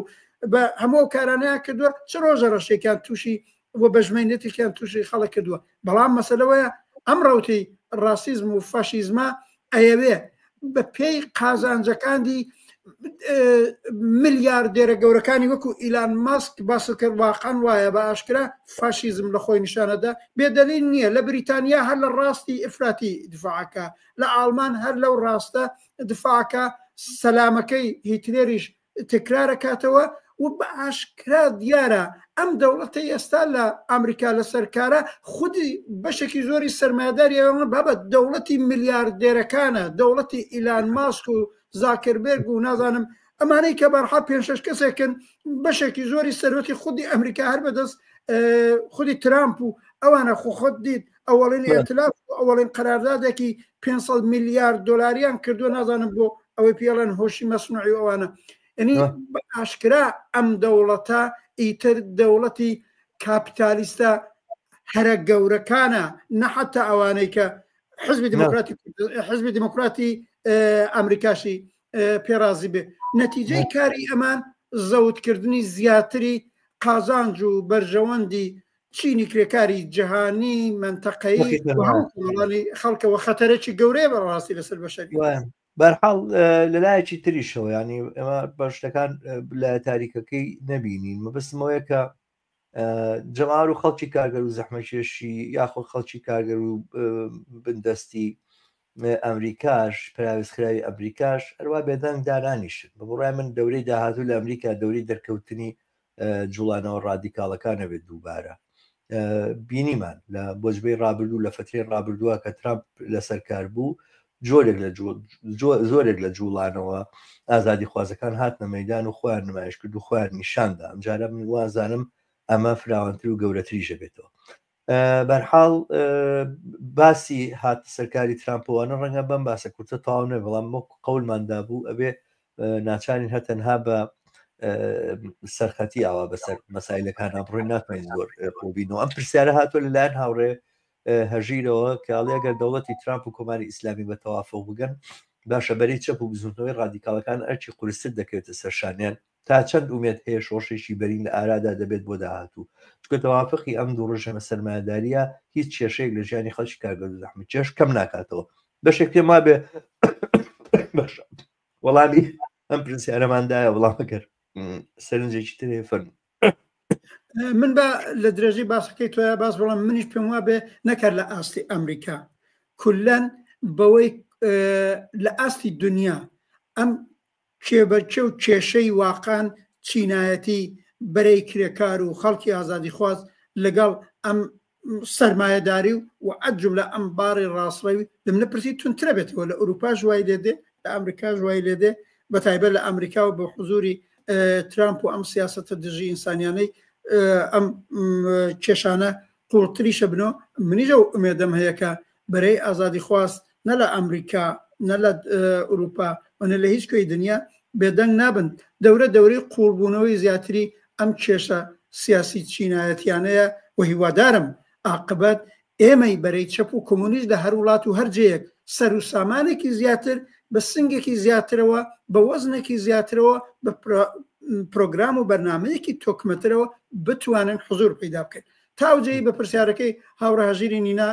بە هەموو ئەو کارانەیان کردووە چ ڕۆژە ڕەشێکیان تووشی و بەژمەینەتێکیان تووشی خەڵک کردووە بەڵام مەسەلەوەیە ئەم ڕوتی ڕاسیزم و فاشیزمە ئەیەوێ بە پێی قازانجەکانی ملیاردێرە گەورەکانی وەکو ئیلان ماسک باس کرد واقعا وایە بە ئاشکرا فاشیزم لە خۆی نیشانەدا بێدەلیل نییە لە بریتانیا هەر لە ڕاستی ئیفراتی دفاعەکە لە ئاڵمان هەر لەو ڕاستە دفاعەکە سەلامەکەی هیتلێریش تکرارەکاتەوە و بە ئاشکرا دیارە ئەم دەوڵەتەی ئێستا لە ئەمریکا لەسەر کارە خودی بەشێکی زۆری سەرمایەداری ئەوان بابە دەوڵەتی ملیاردێرەکانە دەوڵەتی ئیلان ماسک و زاکربێرگ و نازانم ئەمانەی کە بەرحا پێ شش کەسێکن بەشێکی زۆری سەرۆتی خودی ئەمریکا هەر بەدەست خودی ترامپ و ئەوانە خۆ خۆت دیت ئەوەڵین ئیتلاف و ئەوەڵین قەراردادێکی 500 میلیارد دلاریان کردووە نازانم بۆ ئەوەی پێڵێن هۆشی مەسنوعی ئەوانە یعنی بە ئاشکرا ئەم دەوڵەتە ئیتر دەوڵەتی کاپیتالیستە هەرە گەورەکانە نە حتا ئەوانەی کە حزبی دیموکراتی حزبی دیموکراتی ئەمریکاشی پێڕازی بێ نەتیجەی کاری ئەمان زەوتکردنی زیاتری قازانج و بەرژەوەندی چینی کرێکاری جیهانی مەنتەقەیی کۆمەڵانی خەڵکەوە خەتەرێکی گەورەیە بەڕاستی لەسەر بەشەری بەرحاڵ لەلایەکی تریشەوە ینی ئێمە بە شتەکان لە تاریکەکەی نەبینین مەبستمەوەیە کە جەماوەر و خەڵکی کارگەر و زەحمەکێشی یاخۆ خەڵکی کارگەر و بندەستی ئەمریکاش پراویزخراوی ئەمریکاش هەروە بێدەنگ دانانیشن بە بڕای من دەورەی داهاتوو لە ئەمریکا دەوری دەرکەوتنی جوڵانەوە ڕادیکاڵەکانە بێت دووبارە بینیمان لە بۆجبەی ڕابردوو لە فترەی ڕابردووە کە ترامپ لەسەر کار بوو جۆرێک لە زۆرێک لە جوڵانەوە ئازادی خوازەکان هاتنە مەدان و خۆیان نمایش کرد و خۆیان نیشاندا ئەمجارە من وازانم ئەمە فراوانتر و گەورەتریشە بێتەوە. بەرحاڵ باسی هات سەرکاری ترامپەوەە ڕەنگە بەم باسە کورتە تەواو نەبێ بەڵام وەک قەولمان دابوو ئەبێ ناچارین هەر تەنها بە سەرخەتی ئاوا بەسەر مەسایلەکان بڕۆین ناتوانین زۆر قوبینەوە ئەم پرسیارە هاتووە لەلایەن هاوڕێ هەژیرەوە کە ئەڵێ ئەگەر دەوڵەتی ترامپ و کۆماری ئیسلامی بە تەوافق بگەن باشە بەرەی چەپ و بزوتنەوەی ڕادیکاڵەکان ئەرکی قورستر دەکەوێتە سەر شانیان تا چەند ئومێد هەیە شۆڕشێکی بەرین لە ئارادا دەبێت بۆ داهاتوو چونکە تەوافقی ئەم دوو ڕژێمە سەرمایەداریە هیچ کێشەیەک لە ژیانی خەڵکی کارگەر و زەحمەتکێش کەم ناکاتەوە بەشێک پێم وابێ باشە وەڵامی ئەم پرسیارەمان دایە وەڵام ئەگەر سەرنجێکی تر هەیە فەرموو. من بە لە درێژەی باسەکەی تۆیا باس بڵم منیش پێم وابێ نەکەر لە ئاستی ئەمریکا کولەن بەوەی لە ئاستی دنیا ئەم کێبەرکێ و کێشەی واقان چینایەتی بەرەی کرێکار و خەڵکی ئازادیخواز لەگەڵ ئەم سەرمایەداری و و ئەجملە ئەم باڕی ڕاستڕەوی لە منە پرسی توندترە بێتەوە لە ئەوروپاش وای لێ دێ لە ئەمریکاش وای لێ دێ بە تایبەت لە ئەمریکا و بە حزوری ترامپ و ئەم سیاسەتە دژی ئینسانیانەی ئەم کێشانە قوڵتریشە بنەوە منیش ئەو ئومێدەم هەیە کە بەرەی ئازادیخواز نە لە ئەمریکا نە لە ئەوروپا و نە لە هیچ کوێی دنیا بێدەنگ نابن دەورە دەورەی قوڵبوونەوەی زیاتری ئەم کێشە سیاسی چینایەتیانەیە و هیوادارم ئاقبەت ئێمەی بەرەی چەپ و کۆمۆنیست لە هەر وڵات و هەر جێیەک سەر و سامانێکی زیاتر بە سنگێکی زیاترەوە بە وەزنێکی زیاترەوە بە پرۆگرام و بەرنامەیەکی تۆکمەترەوە بتوانن حزور پەیدا بکەن تا ئەو جێی بە پرسیارەکەی هاوڕێ هەژیری نینا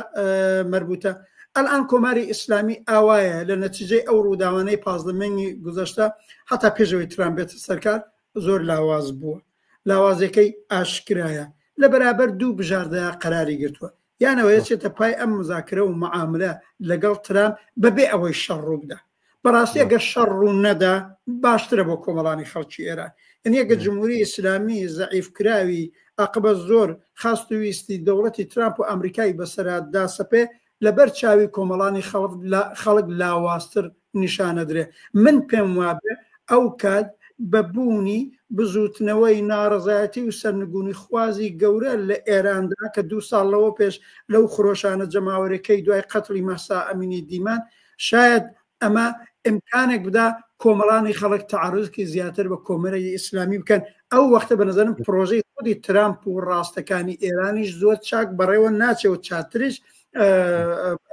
مەربوتە ئەلئان کۆماری ئیسلامی ئاوایە لە نەتیجەی ئەو ڕووداوانەی 15 مانگی گوزەشتە هەتا پێشەوەی ترامپ بێتە سەرکار زۆر لاواز بووە لاوازەکەی ئاشکرایە لە بەرابەر دوو بژاردەیا قەراری گرتووە یانەوە یەچێتە پای ئەم مزاکرە و معاملە لەگەڵ ترامپ بەبێ ئەوەی شەڕ ڕووبدا بەڕاستی ئەگەر شەڕ ڕوو نەدا باشترە بۆ کۆمەڵانی خەڵکی ئێران یعنی ئەگەر جمهوری ئیسلامی زەعیف کراوی ئاقبە زۆر خواست و ویستی دەوڵەتی ترامپ و ئەمریکای بەسەرا داسەپێ لەبەر چاوی کۆمەڵانی خەڵک لاوازتر نیشانەدرێ من پێم وابێ ئەو کات بە بوونی بزووتنەوەی ناڕەزایەتی و سەرنگونیخوازی گەورە لە ئێراندا کە دوو ساڵ لەوە پێش لەو خرۆشانە جەماوەرەکەی دوای قەتڵی مەهسا ئەمینی دیمان شایەد ئەمە ئیمکانێک بدا کۆمەڵانی خەڵک تەعەروزکی زیاتر بە کۆمەرەی ئیسلامی بکەن ئەو وەختە بە نظرم پرۆژەی خودی ترامپ و ڕاستەکانی ئێرانیش زۆر چاک بەڕێوە ناچێ و چاتریش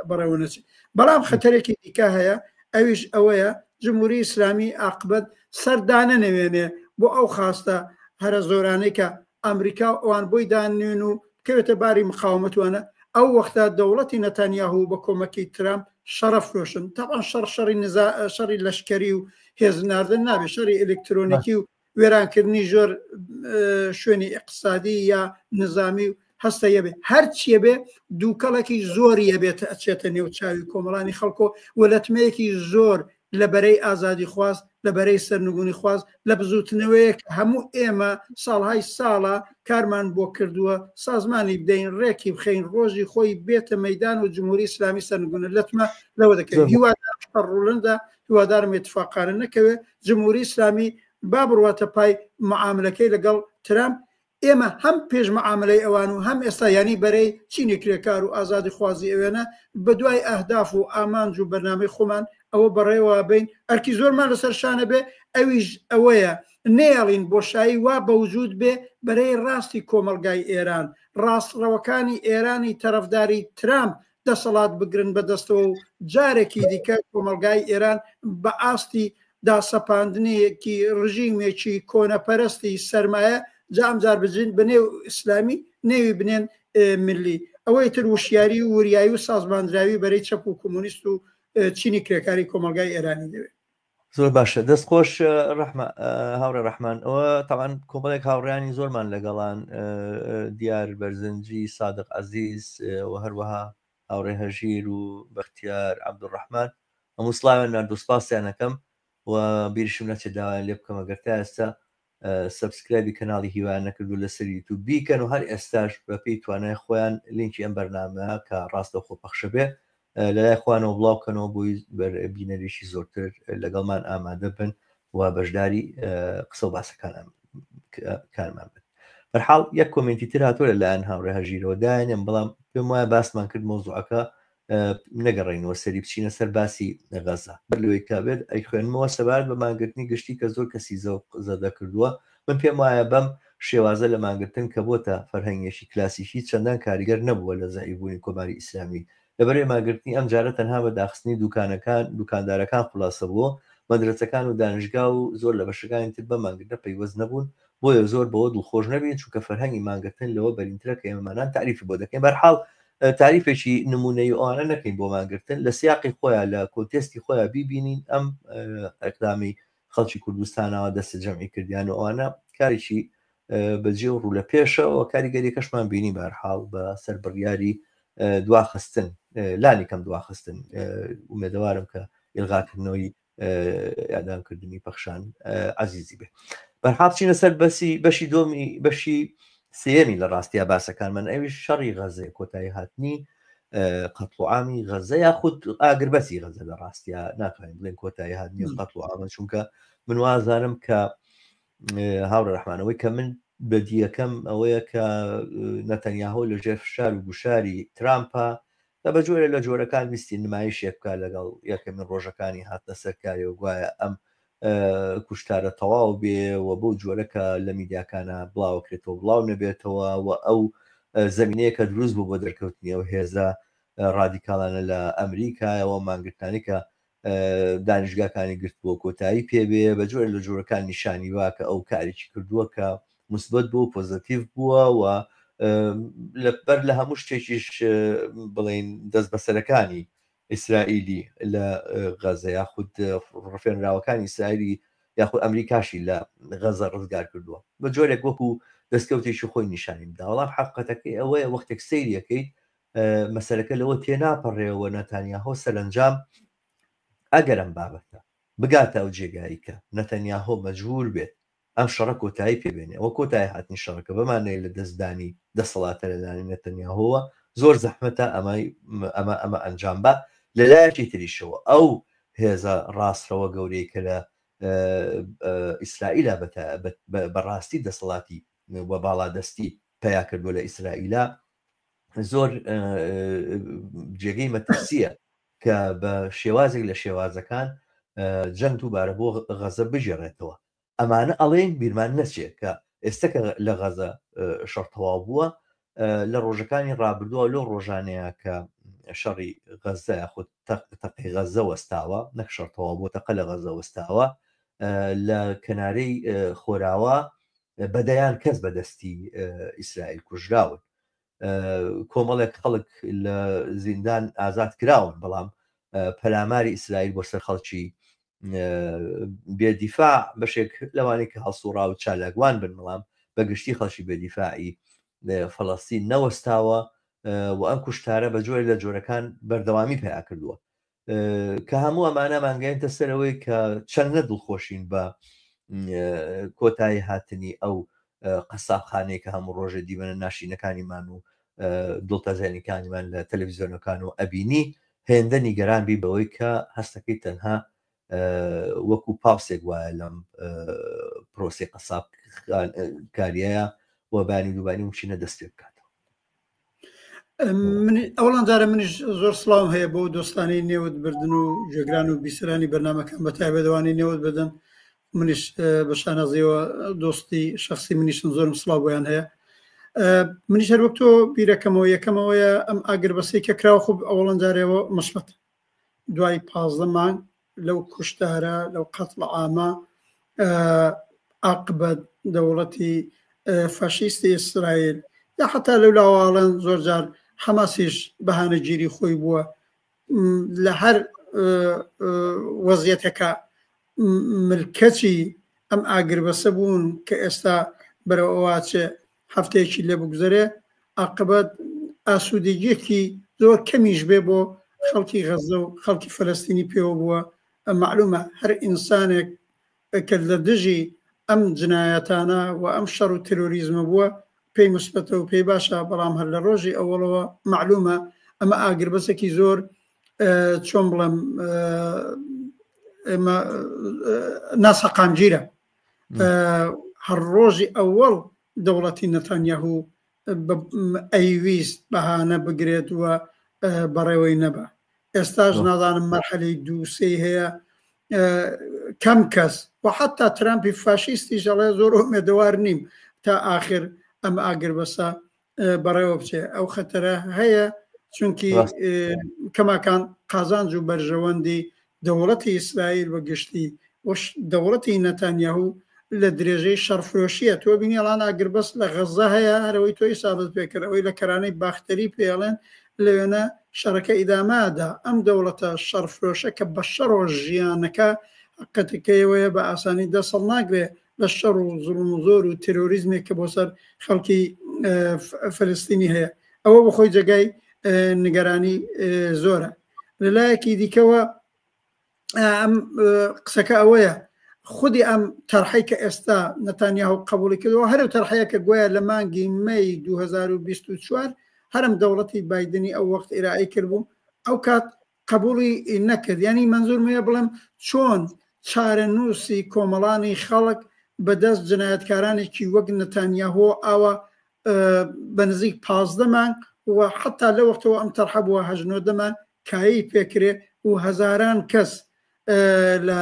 بەڕێوە نەچێت بەڵام خەتەرێکی دیکە هەیە ئەویش ئەوەیە جمهوری ئیسلامی ئاقبەت سەردانە نەوێنێ بۆ ئەو خاستە هەرە زۆرانەی کە ئەمریکا و ئەوان بۆی دانوێن و بکەوێتە باری مقاومەتوانە ئەو وەختە دەوڵەتی نەتانیاهو بە کۆمەکی ترامپ شەڕە فرۆشن تەبعەن شەڕ شەڕی نزا شەڕی لەشکەری و هێز ناردن نابێت شەڕی ئەلکترۆنیکی و وێرانکردنی زۆر شوێنی ئیقتسادی یا نظامی و هەستە یەبێ هەر چیە بێ دووکەڵێکی زۆر یەبێتە ئەچێتە نێو چاوی کۆمەڵانی خەڵکۆ و لەتمەیەکی زۆر لە بەرەی ئازادیخواز، لە بەرەی سەرنگونیخواز، لە بزووتنەوەیەک کە هەموو ئێمە ساڵهای ساڵە کارمان بۆ کردووە، سازمانی بدەین، ڕێکی بخەین، ڕۆژی خۆی بێتە مەیدان و جمهوری ئیسلامی سەرنگونە لەتمە لەوە دەکەوێت. هیوادارم شەڕ ڕوونەدا، هیوادارم ئیتفاقانە نەکەوێت، جمهوری ئیسلامی با بڕواتە پای معاملەکەی لەگەڵ ترامپ، ئێمە هەم پێش مەعاملەی ئەوان و هەم ئێستا یانی بەرەی چینی کرێکار و ئازادیخوازی ئەوێنە بە دوای ئەهداف و ئامانج و بەرنامەی خۆمان ئەوە بەڕێوە بین ئەرکی زۆرمان لەسەر شانە بێ ئەویش ئەوەیە نەیەڵین بۆشایی وا بەوجود بێ بەرەی ڕاستی کۆمەڵگای ئێران ڕاستڕەوەکانی ئێرانی تەرەفداری ترامپ دەسەڵات بگرن بەدەستەوە و جارێکی دیکە کۆمەڵگای ئێران بە ئاستی داسەپاندنێکی ڕژیمێکی کۆنەپەرستی سەرمایە جا ئەمجار بجین بە نێو ئیسلامی نێوی بنێن ملی ئەوەی تر وشیاری و وریایی و سازماندراوی بەرەی چەپ و کۆمۆنیست و چینی کرێکاری کۆمەڵگای ئێرانی دەوێت. زۆر باشە دەست خۆش ڕەحمە هاوڕێ ڕەحمان ئەوە تاوان کۆمەڵێک هاوڕیانی زۆرمان لەگەڵان دیار بەرزنجی سادق عەزیز و هەروەها هاوڕێ هەژیر و بەختیار عەبدولڕەحمان هەموو سڵاویان نارد و سپاسیان ئەکەم و بیریشم نەچێت داوایان لێ بکەم ئەگەر تا ئێستا subscribe ی کەناڵی هیوایان نەکردو لەسەر یوتوب بیکەن و هەر ئێستاش بەپێی توانای خۆیان لینکی ئەم بەرنامە کە ڕاستەوخۆ پەخشە بێ لەلای خوانەوە بڵاو کەنەوە بۆی بینەریشی زۆرتر لەگەڵمان ئامادە بن و بەشداری قسە و باسەکان کارمان بن. بەرحاڵ یەک کۆمێنتی تر هاتووە لە لایەن هاوڕێ هەژیرەوە دایانێم بەڵام پێم وایە باسمان کرد مەوزوعەکە نەگەڕێینەوە سەری بچینە سەر باسی غەزە بەر لەوەی کە بێت ئەیخوێنمەوە سەبارەت بە مانگرتنی گشتی کە زۆر کەسی زەوق زەدە کردووە من پێم وایە بەم شێوازە لە مانگرتن کە بۆتە فەرهەنگێکی کلاسیکی چەندان کاریگەر نەبووە لە زەعیفبوونی کۆماری ئیسلامی لەبەرئ مانگرتنی ئەم جارە تەنها بە داخستنی دوکانەکان دوکاندارەکان خولاسە بووە مەدرەسەکان و دانشگا و زۆر لە بەشەکانی تر بەم مانگرتنە پەیوەست نەبوون بۆیە زۆر بەوە دڵخۆش نەبین چونکە فەرهەنگی مانگرتن لەوە بەرینترە کە ئێمەمانان تاریفی بۆ دەکەین بەرحاڵ تاریفێکی نمونەی ئەوانە نەکەین بۆ مانگرتن لە سیاقی خۆیان لە کۆنتێستی خۆیان بیبینین ئەم ئەقدامی خەڵکی کوردستانەوە دەستە جەمعی کردیان و ئەوانە کارێکی بەجێ و ڕوو لە پێشەوە کاریگەریەکەشمان بینی بەرحاڵ بە سەر بڕیاری دواخستن لانی کەم دواخستن ئومێدەوارم کە ئیلغاکردنەوەی ئەدامکردنی پەخشان عزیزی بێ بەرحاڵ بچینە سەر بەسی بەشی دۆمی بەشی سێمی لە ڕاستیا باسەکان من ئەویش شەڕی غەزێ کۆتایی هاتنی قەتڵوعامی غەزە یاخود ئاگربەسی غەزە لە ڕاستیا ناتوانین بڵێن کۆتایی هاتنی قەتڵوعامە چونکە من وازانم کە هاوڕێ ڕەحمانەوەی کە من بەدیەکەم ئەوەیە کە نەتەنیاهۆ لە ژێر فشار و گوشاری ترامپە کە بە جۆرێ لە جۆرەکان ویستی نمایشێک بکا لەگەڵ یەکەمین ڕۆژەکانی هاتنە سەر کاری و گوایە ئەم کوشتارە تەواو بێ و بەو جۆرە کە لە میدیاکانە بڵاوەکرێتەوە بڵاو نەبێتەوە و ئەو زمینەیە کە دروست بوو بۆ دەرکەوتنی ئەو هێزە ڕادیکاڵانە لە ئەمریکایەوە مانگرتنانی کە دانیشگاکانی گرتبووە کۆتایی پێبێ بە جۆرە لە جۆرەکان نیشانی وا کە ئەو کارێکی کردووە کە مثبت بوو پۆزەتیڤ بووە و لەبەر لە هەموو شتێکیش بڵین دەست بەسەرەکانی ئیسرائیلی لە غەزە یاخود ڕفێنراوەکانی ئیسرائیلی یاخود ئەمریکاشی لە غەزە ڕزگار کردووە بە جۆرێک وەکو دەستکەوتێکی خۆی نیشانی بدا بەڵام حەقیقەتەکەی ئەوەیە وەختێک سەیریەکەیت مەسەلەکە لەوە تێناپەڕێ و نەتانیاهۆ سەرەنجام ئەگەر ئەم بابەتە بگاتە ئەو جێگایی کە نەتەنیاهۆ مەجبور بێت ئەم شەڕە کۆتایی پێ بێنێ ئەوە کۆتایی هاتنی شەڕەکە بەمانەیە لە دەستدانی دەسەڵاتە لەلایەن نەتەنیاهۆوە زۆر زەحمەتە ئەمە ئەمە ئەمە ئەنجام با لەلایەکی تریشەوە ئەو هێزە ڕاستڕەوە گەورەی کە لە ئیسرائیلا بەڕاستی دەسەڵاتی و باڵادەستی پیا کردووە لە ئیسرائیلا زۆر جێگەی مەترسیە کە بە شێوازێک لە شێوازەکان جەنگ دووبارە بۆ غەزە بگێڕێتەوە ئەمانە ئەڵێن بیرمان نەچێت کە ئێستا کە لە غەزە شەڕ تەواو بووە لە ڕۆژەکانی ڕابردووە لەو ڕۆژانەیە کە شەڕی غەزە یاخود تەقی غەزە وەستاوە نەک شەڕ تەواو بۆ تەقە لە غەزە وەستاوە لە کەنارەی خۆراوا بەدەیان کەس بەدەستی ئیسرائیل کوژراون کۆمەڵێک خەڵک لە زیندان ئازاد کراون بەڵام پەلاماری ئیسرائیل بۆ سەر خەڵکی بێدیفاع بەشێک لەوانەی کە هەڵسوڕا و چالاکوان بن بەڵام بە گشتی خەڵکی بێدیفاعی فەڵەستین نەوەستاوە و ئەم کوشتارە بە جۆرێک لە جۆرەکان بەردەوامی پیا کردووە کە هەموو ئەمانە مانگەیەنتە سەرەوەی کە چەندە دڵخۆشین بە کۆتایی هاتنی ئەو قەسابخانەیە کە هەموو ڕۆژێ دیمەنە ناشینەکانیمان و دڵتەزێنیکانیمان لە تەلەڤیزیۆنەکان و ئەبینی هێندە نیگەران بی بەوەی کە هەستەکەی تەنها وەکو پاوسێک وایە لەم پرۆسی قەساب کاریەیە و بانی دووبانی وچینە دەست پێ بکاتەوە. من ئەوڵان جارە منیش زۆر سڵاوم هەیە بۆ دۆستانی نێوت بردن و گوێگران و بیسەرانی بەرنمەکان بە تایبەتوانی نێوت بدەن منیش بە شانازیەوە دۆستی شخصی منیشن زۆرم سڵاو بۆیان هەیە منیش هەر وەک تۆ بیرەکەمەوە یەکەمەوەیە ئەم ئاگربەسەی کە کراوە خۆ ئەوڵەن جارێەوە مثبەت دوای 15 مانگ لەو کوشتارە لەو قەتڵ عامە عاقبەت دەوڵەتی فاشیستی ئیسرائیل یا حتا لەو لاواڵەن زۆر جار حەماسیش بەهانەگیری خۆی بووە لە هەر وەزیەتەکە ملکەچی ئەم ئاگربەسە بوون کە ئێستا بەرەو ئەوواچێ هەفتەیەکی لێ بگوزەرێ عاقبەت ئاسوودەگیەکی زۆر کەمیش بێ بۆ خەڵکی غەزە و خەڵکی فەلەستینی پێوە بووە مەعلومە هەر ئینسانێک کە لە دژی ئەم جنایەتانە و ئەم شەڕ و ترۆریزمە بووە پێی مثبەتە و پێی باشە بەڵام هەر لە ڕۆژی ئەوەڵەوە مەعلومە ئەمە ئاگربەسێکی زۆر چۆن بڵێم ئێمە ناسەقامگیرە هەر ڕۆژی ئەوەڵ دەوڵەتی نەتانیاهو ئەیویست بەهانە بگرێت و بەڕێوەی نەبا. ئێستاش نازانم مەرحەلەی دووسێی هەیە کەم کەس و حتا ترامپی فاشیستیش ئەڵێ زۆر ئومێدەوار نیم تا ئاخر ئەم ئاگربەسە بەڕێوە بچێ ئەو خەتەرە هەیە چونکی کەماکان قازانج و بەرژەوەندی دەوڵەتی ئیسرائیل بە گشتی و دەوڵەتی نەتانیاهو لە درێژەی شەڕفرۆشیە تۆ بینی ئەڵان ئاگربەست لە غەزە هەیە هەرەوەی تۆ ئیسابەت پێکرد ئەوەی لە کەرانەی باختەری پێڵێن لەوێنە شەڕەکە ئیدامەدا ئەم دەوڵەتە شەڕفرۆشە کە بە شەڕۆ ژیانەکە حقەتەکەیەوەیە بە ئاسانی دەسەڵ ناگرێ لە شەڕ و زوڵم و زۆر و تێرۆریزمێک کە بۆ سەر خەڵکی فلستینی هەیە ئەوە بەخۆی جێگای نیگەرانی زۆرە لەلایەکی دیکەوە ئەم قسەکە ئەوەیە خودی ئەم تەرحەی کە ئێستا نەتانیاهو قبولی کردەوە هەرو تەرحەیە کە گوایە لە مانگی مەی 2024 هەرم دەوڵەتی بایدنی ئەو وەخت ئیرائەی کردبوو ئەو کات قبولی نەکرد یعنی منزورمەیە بڵێم چۆن چارەنووسی کۆمەڵانی خەڵک بەدەست جنایەتکارانێکی وەک نەتانیاهۆ ئاوا بە نزیک 15 مانگ و حتا لە وەختەوە ئەم تەرحە بووە هەژنۆدە مانگ کایەی پێکرێ و هەزاران کەس لە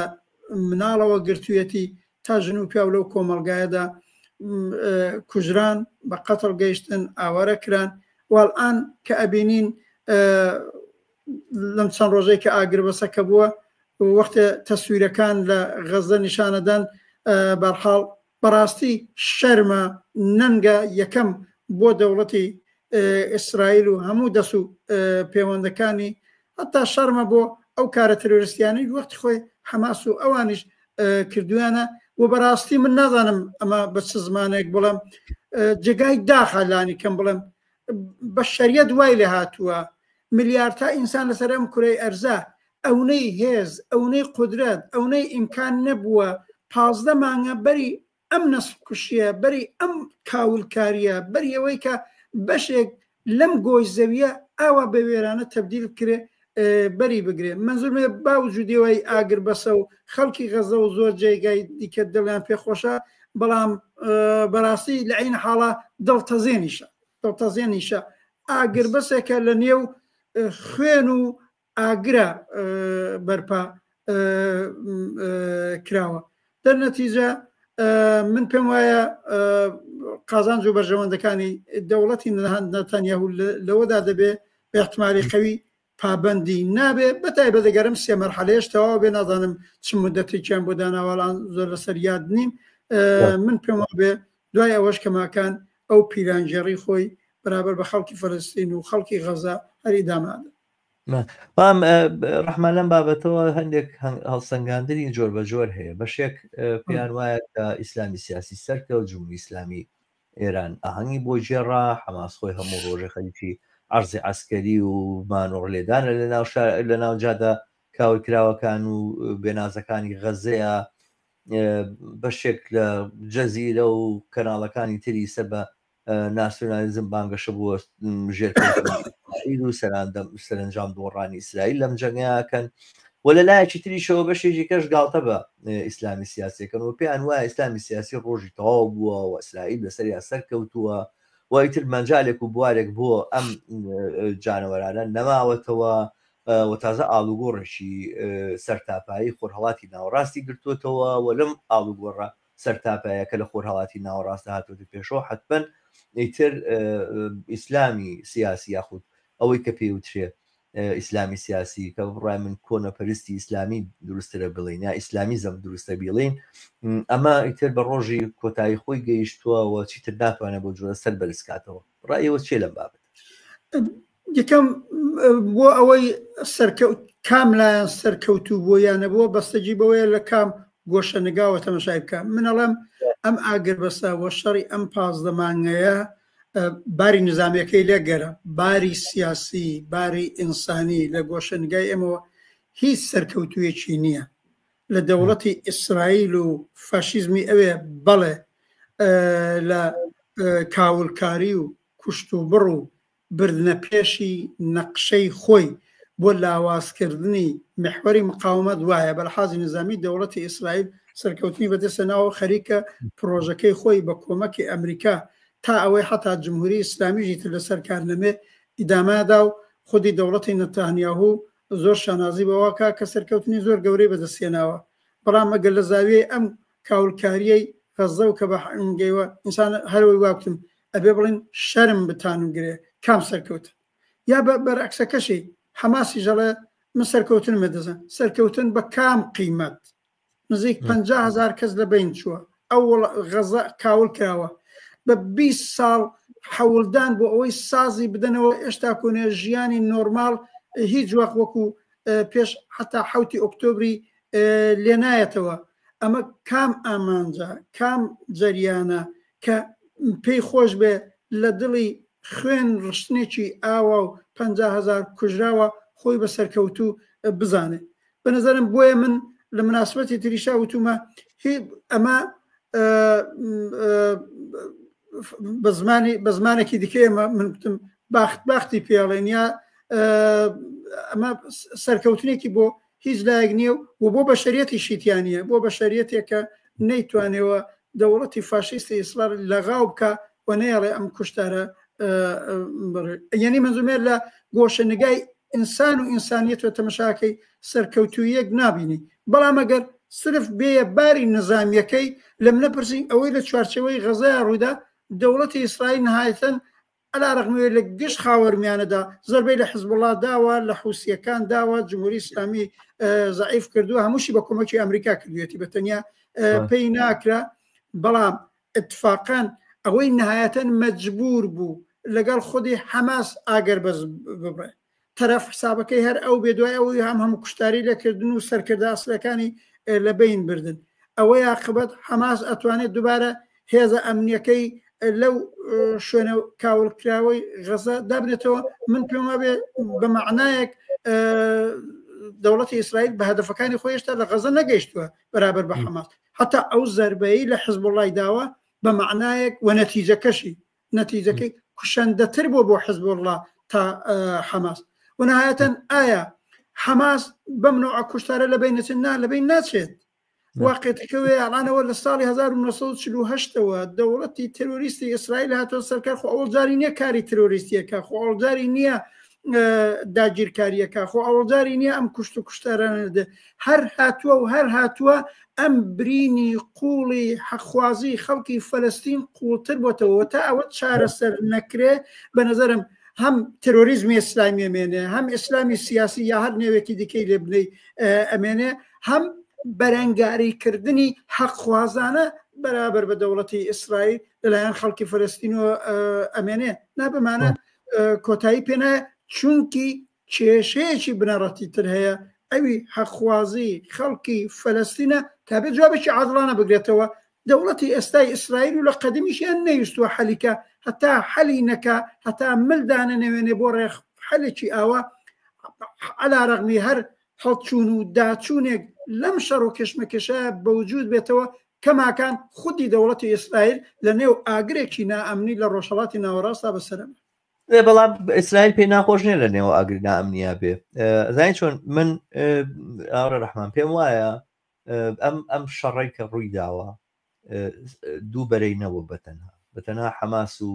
مناڵەوە گرتوویەتی تا ژن و پیاو لەو کۆمەڵگایەدا کوژران بە قەتڵ گەیشتن ئاوارە کران والآن کە ئەبینین لەم چەند ڕۆژەی کە ئاگربەسەکە بووە وەختێ تەسویرەکان لە غەزە نیشانەدان بەرحاڵ بەڕاستی شەرمە نەنگە یەکەم بۆ دەوڵەتی ئیسرائیل و هەموو دەس و پەیوەندەکانی هەتا شەرمە بۆ ئەو کارە ترۆریستیانەی وەختی خۆی حەماس و ئەوانیش کردویانە و بەڕاستی من نازانم ئەمە بە چ زمانێک بڵێم جێگای داخە لانی کەم بڵێم بەشەریەت وای لێ هاتووە ملیارتا ئینسان لەسەر ئەم کورەی ئەرزە ئەونەی هێز ئەونەی قودرەت ئەونەی ئیمکان نەبووە 15 مانگە بەری ئەم نەسڵکوشیە بەری ئەم کاولکاریە بەری ئەوەی کە بەشێک لەم گۆی زەویە ئاوا بە وێرانە تەبدیل بکرێ بەری بگرێ منزورمێ باوجودیەوەی ئاگر بەسە و خەڵکی غەزە و زۆر جێگای دیکە دڵیان پێخۆشە بەڵام بەڕاستی لە عین حاڵە دڵتەزێنیشە دڵتەزێنیشە ئاگر بەسێکە لە نێو خوێن و ئاگرە بەرپا کراوە دەرنەتیجە من پێم وایە قازانج و بەرژەوەندەکانی دەوڵەتی نەتانیاهو لەوەدا دەبێ بە احتمالی قەوی پابەندی نابێ بە تایبەت ئەگەر ئەم سێ مەرحەلەیەش تەواو بێ نازانم چ مدەتێکیان بۆ داناوە زۆر لەسەر یاد نیم من پێم وابێ دوای ئەوەش کەماکان ئەو پیلانگێڕی خۆی بەرابەر بە خەڵکی فەلەستین و خەڵکی غەزە هەر ئیدامە ئەدات. بەڵام ڕەحمان لەم بابەتەوە هەندێک هەڵسەنگاندنی جۆر بە جۆر هەیە بەشێک پێیان وایە کە ئیسلامی سیاسی سەرکەوت جمهوری ئیسلامی ئێران ئاهەنگی بۆ گێڕا، حەماس خۆی هەموو ڕۆژێ خەریکی عەرزی عەسکەری و مانۆڕ لێدانە لە ناو شار لە ناو جادە کاولکراوەکان و بێنازەکانی غەزەیە، بەشێک لە جەزیرە و کەناڵەکانی تری سەر بە ناسیۆنالیزم بانگەشە بۆ ژێرکەوتنی ئیسرائیل و سەرەنجام دۆڕانی ئیسرائیل لەم جەنگەکەن و لە لایەکی تریشەوە بەشێکی کەش گاڵتە بە ئیسلامی سیاسیەکەن و پێیان وایە ئیسلامی سیاسی ڕۆژی تەواو بووە و ئیسرائیل لەسەریا سەرکەوتووە و ئیتر مەجالێک و بوارێک بۆ ئەم جانەوەرانە نەماوەتەوە و تازە ئاڵوگۆڕێکی سەرتاپایی خۆرهەڵاتی ناوەڕاستی گرتووەتەوە و لەم ئاڵوگۆڕە سەرتاپایە کە لە خۆرهەڵاتی ناوەڕاستدا هاتووەتە پێشەوە حەتمەن ئیتر ئیسلامی سیاسی یاخود ئەوەی کە پێی وترێ ئیسلامی سیاسی کە بڕای من کۆنەپەرستی ئیسلامی دروستترە بڵین یا ئیسلامیزم دروستە بیڵین ئەمە ئیتر بە ڕۆژی کۆتایی خۆی گەیشتووە و چیتر ناتوانێت بۆ جۆرە سەر بەرز کاتەوە ڕای ئێوە چیە لەم بابەتە؟ یەکەم بۆ ئەوەی سەرکەوت کام لایەن سەرکەوتوو بووە یا نەبووە بەستەگی بەوەیە لە کام گۆشە نگاوە تەمەشای بکە من ئەڵێم ئەم ئاگربەسە وە شەڕی ئەم 15 مانگەیە باری نظامیەکەی لێگەرە باری سیاسی باری ئینسانی لە گۆشە نگای ئێمەوە هیچ سەرکەوتوویەکی نییە لە دەوڵەتی ئیسرائیل و فاشیزمی ئەوێ بەڵێ لە کاولکاری و کوشتوبڕ و بردنە پێشی نەقشەی خۆی بۆ لاوازکردنی میحوەری مقاومەت وایە بە لحازی نیزامی دەوڵەتی ئیسرائیل سەرکەوتنی بەدەستهێناوە خەریکە پرۆژەکەی خۆی بە کۆمەکی ئەمریکا تا ئەوەی حتا جمهوری ئیسلامیشی تر لەسەر کار نەمێ ئیدامەدا و خودی دەوڵەتی نەتانیاهو زۆر شانازی بەوە کا کە سەرکەوتنی زۆر گەورەی بەدەستهێناوە بەڵام ئەگەر لە زاویەی ئەم کاولکاریەی غەززە و کە بە گەیوە ئینسان هەرەوەی واکتم ئەبێ بڵین شەرم بتانگرێ کام سەرکەوتن یا بە بەرعکسەکەشی حەماسی ژەڵێ من سەرکەوتنمە دەزان سەرکەوتن بە کام قیمەت نزیک 50هزار کەس لە بین چووە ئەو غەزە کاول کراوە بە 20 ساڵ حەولدان بۆ ئەوەی سازی بدەنەوە ئێشتا کۆنێ ژیانی نۆرمال هیچ وەخت وەکو پێش حتا حوتی ئۆکتۆبری لێنایەتەوە ئەمە کام ئامانجە کام جەریانە کە پێی خۆش بێ لە دڵی خوێن ڕشتنێکی ئاوا و 500هزار کوژراوە خۆی بە سەرکەوتوو بزانێ بە نظرم بۆیە من لە مناسبەتی تریشا وتومە ئەمە بە زمانی بە زمانێکی دیکە ئێمە من گوتم باخت باختی پێڵێن یا ئەمە سەرکەوتنێکی بۆ هیچ لایەک نییە و بۆ بەشەریەتی شیتیانە بۆ بەشەریەتێکە نەیتوانێەوە دەوڵەتی فاشیستی ئیسرائیل لەغاو بکە و نەیەڵێ ئەم کوشتارە یعنی منزومێر لە گۆشە نگای ئینسان و ئینسانیەتەوە تەمەشاکەی سەرکەوتوویەک نابینی بەڵام ئەگەر سرف بێیە باری نظامیەکەی لەم نەپرسین ئەوەی لە چوارچێوەی غەزەیا ڕوویدا دەوڵەتی ئیسرائیل نهایەتەن علا رغم لە گشت خاوەرمیانەدا زەربەی لە حزبوڵا داوە لە حوسیەکان داوە جمهوری ئیسلامی زەعیف کردووە هەمووشی بە کۆمەکی ئەمریکا کردوێتی بە تەنیا پێی ناکرا بەڵام اتفاقا ئەوەی نهایەتەن مەجبور بوو لەگەڵ خودی حەماس ئاگەر بەس ببڕێ تەرەف حسابەکەی هەر ئەو بێ دوای ئەوەی هەم هەموو کوشتاری لەکردن و سەرکردە ئەسلەکانی لە بین بردن ئەوەی عاقبەت حەماس ئەتوانێت دووبارە هێزە ئەمنیەکەی لەو شوێنە کاوڵکراوەی غەزە دابنێتەوە من پێم وابێ بە معنایەک دەوڵەتی ئیسرائیل بە هەدەفەکانی خۆی هێشتا لە غەزە نەگەیشتووە بەرابەر بە حەماس حتا ئەو زەربەی لە حزبوڵای داوە بە معنایەک و نەتیجەکەشی نەتیجەکەی کوشندەتر بووە بۆ حزبوڵڵا تا حەماس و نهایەتەن ئایا حەماس بەم نوعە کوشتارە لە بین نەچێت نا لە بین ناچێت واقعەکە وێ ئەڵانەوە لە ساڵی 1940ەوە دەوڵەتی ترۆریستی ئیسرائیل هاتۆ سەرکار خۆ ئەوڵ جاری نییە کاری ترۆریستیەکە خۆ ئەوڵ جاری نییە داگیرکاریەکە خۆ ئەوڵجاری نییە ئەم کوشت و کوشتارانە هەر هاتووە و هەر هاتووە ئەم برینی قوڵی حەقخوازی خەڵکی فەلەستین قوڵتر بۆتەوە تا ئەوە چارەسەر نەکرێ بە نظرم هەم ترۆریزمی ئیسلامی ئەمێنێ هەم ئیسلامی سیاسی یا هەر نێوێکی دیکەی لێ بنەی ئەمێنێ هەم بەرەنگاریکردنی حەقخوازانە بەرابەر بە دەوڵەتی ئیسرائیل لەلایەن خەڵکی فەلەستینەوە ئەمێنێ نابمانە کۆتایی پێنایە چونکی کێشەیەکی بنەڕەتی تر هەیە ئەوی حەقخوازی خەڵکی فەلەستینە تا بێ جوابێکی عادڵانە بگرێتەوە دەوڵەتی ئێستای ئیسرائیل و لە قەدیمیشیان نەیوستووە حەلیکە هەتا حەلی نەکا هەتا مل دانەنەوێنێ بۆ ڕێخ حەلێکی ئاوا عەلا ڕەغمی هەر هەڵچوون و داچوونێک لەم شەڕ و کێشمەکێشە بەوجود بێتەوە کەماکان خودی دەوڵەتی ئیسرائیل لە نێو ئاگرێکی نائەمنی لە ڕۆژهەڵاتی ناوەڕاستدا بەسەرەبێ. بەڵام ئیسرائیل پێی ناخۆش نییە لە نێو ئاگری نائەمنیا بێ زانی چۆن من ئاڕە ڕەحمان پێم وایە ئەم ئەم شەڕەی کە ڕووی داوە دوو بەرەی نەبوو بەتەنها بەتەنها حەماس و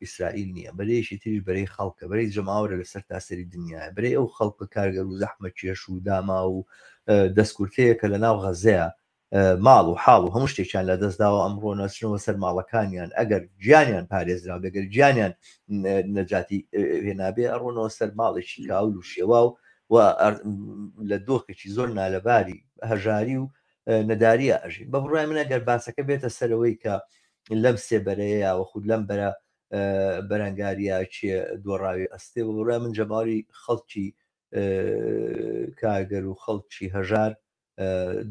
ئیسرائیل نییە بەرەیەکی تریش بەرەی خەڵکە بەرەی جەماوەرە لەسەر تاسەری دنیاە بەرەی ئەو خەڵکە کارگەر و زەحمە کێش و داما و دەستکورتەیە کە لە ناو غەزەیە ماڵ و حاڵ و هەموو شتێکیان لە دەست داوە ئەمڕۆ نەچنەوە سەر ماڵەکانیان ئەگەر گیانیان پارێزرا بێگەر گیانیان نەجاتی هێنابێ ئەڕۆنەوە سەر ماڵێکی کاول و شێواو و لە دۆخێکی زۆر نالەباری هەژاری و نەداریە ئەژین بە بڕای من ئەگەر باسەکە بێتە سەرەوەی کە لەم سێبەرەیە و خود لەم بەرە بەرەنگاریە کێ دۆڕاوی ئەستێ بە بڕای من جەماوەری خەڵکی کارگەر و خەڵکی هەژار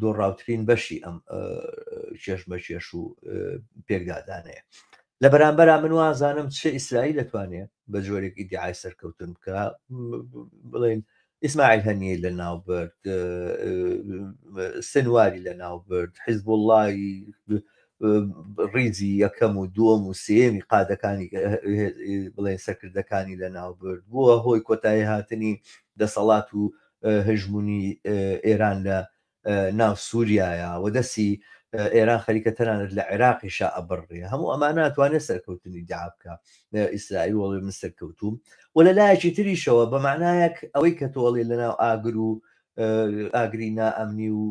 دۆڕاوترین بەشی ئەم کێشمەکێش و پێکدادانەیە لە بەرامبەرا من وازانم چ ئیسرائیل دەتوانێت بە جۆرێک ئیدعای سەرکەوتن بکە بڵێن ئیسماعیل هەنیەی لە ناو برد سنواری لە ناو برد حیزبوڵڵای ڕیزی یەکەم و دووەم و سێیەمی قادەکانی بڵێن سەرکردەکانی لە ناو برد بووە هۆی کۆتایی هاتنی دەسەڵات و هەژمونی ئێران لە ناو سووریایە و دەستی ئێران خەریکە تەنانەت لە عێراقیشا ئەبڕێ، هەموو ئەمانە ئەتوانێت سەرکەوتنی ئیدعا بکا ئیسرائیل وەڵێ من سەرکەوتووم و لە لایەکی تریشەوە بە معنایەک ئەوەی کە تۆڵێ لە ناو ئاگر و ئاگری نائەمنی و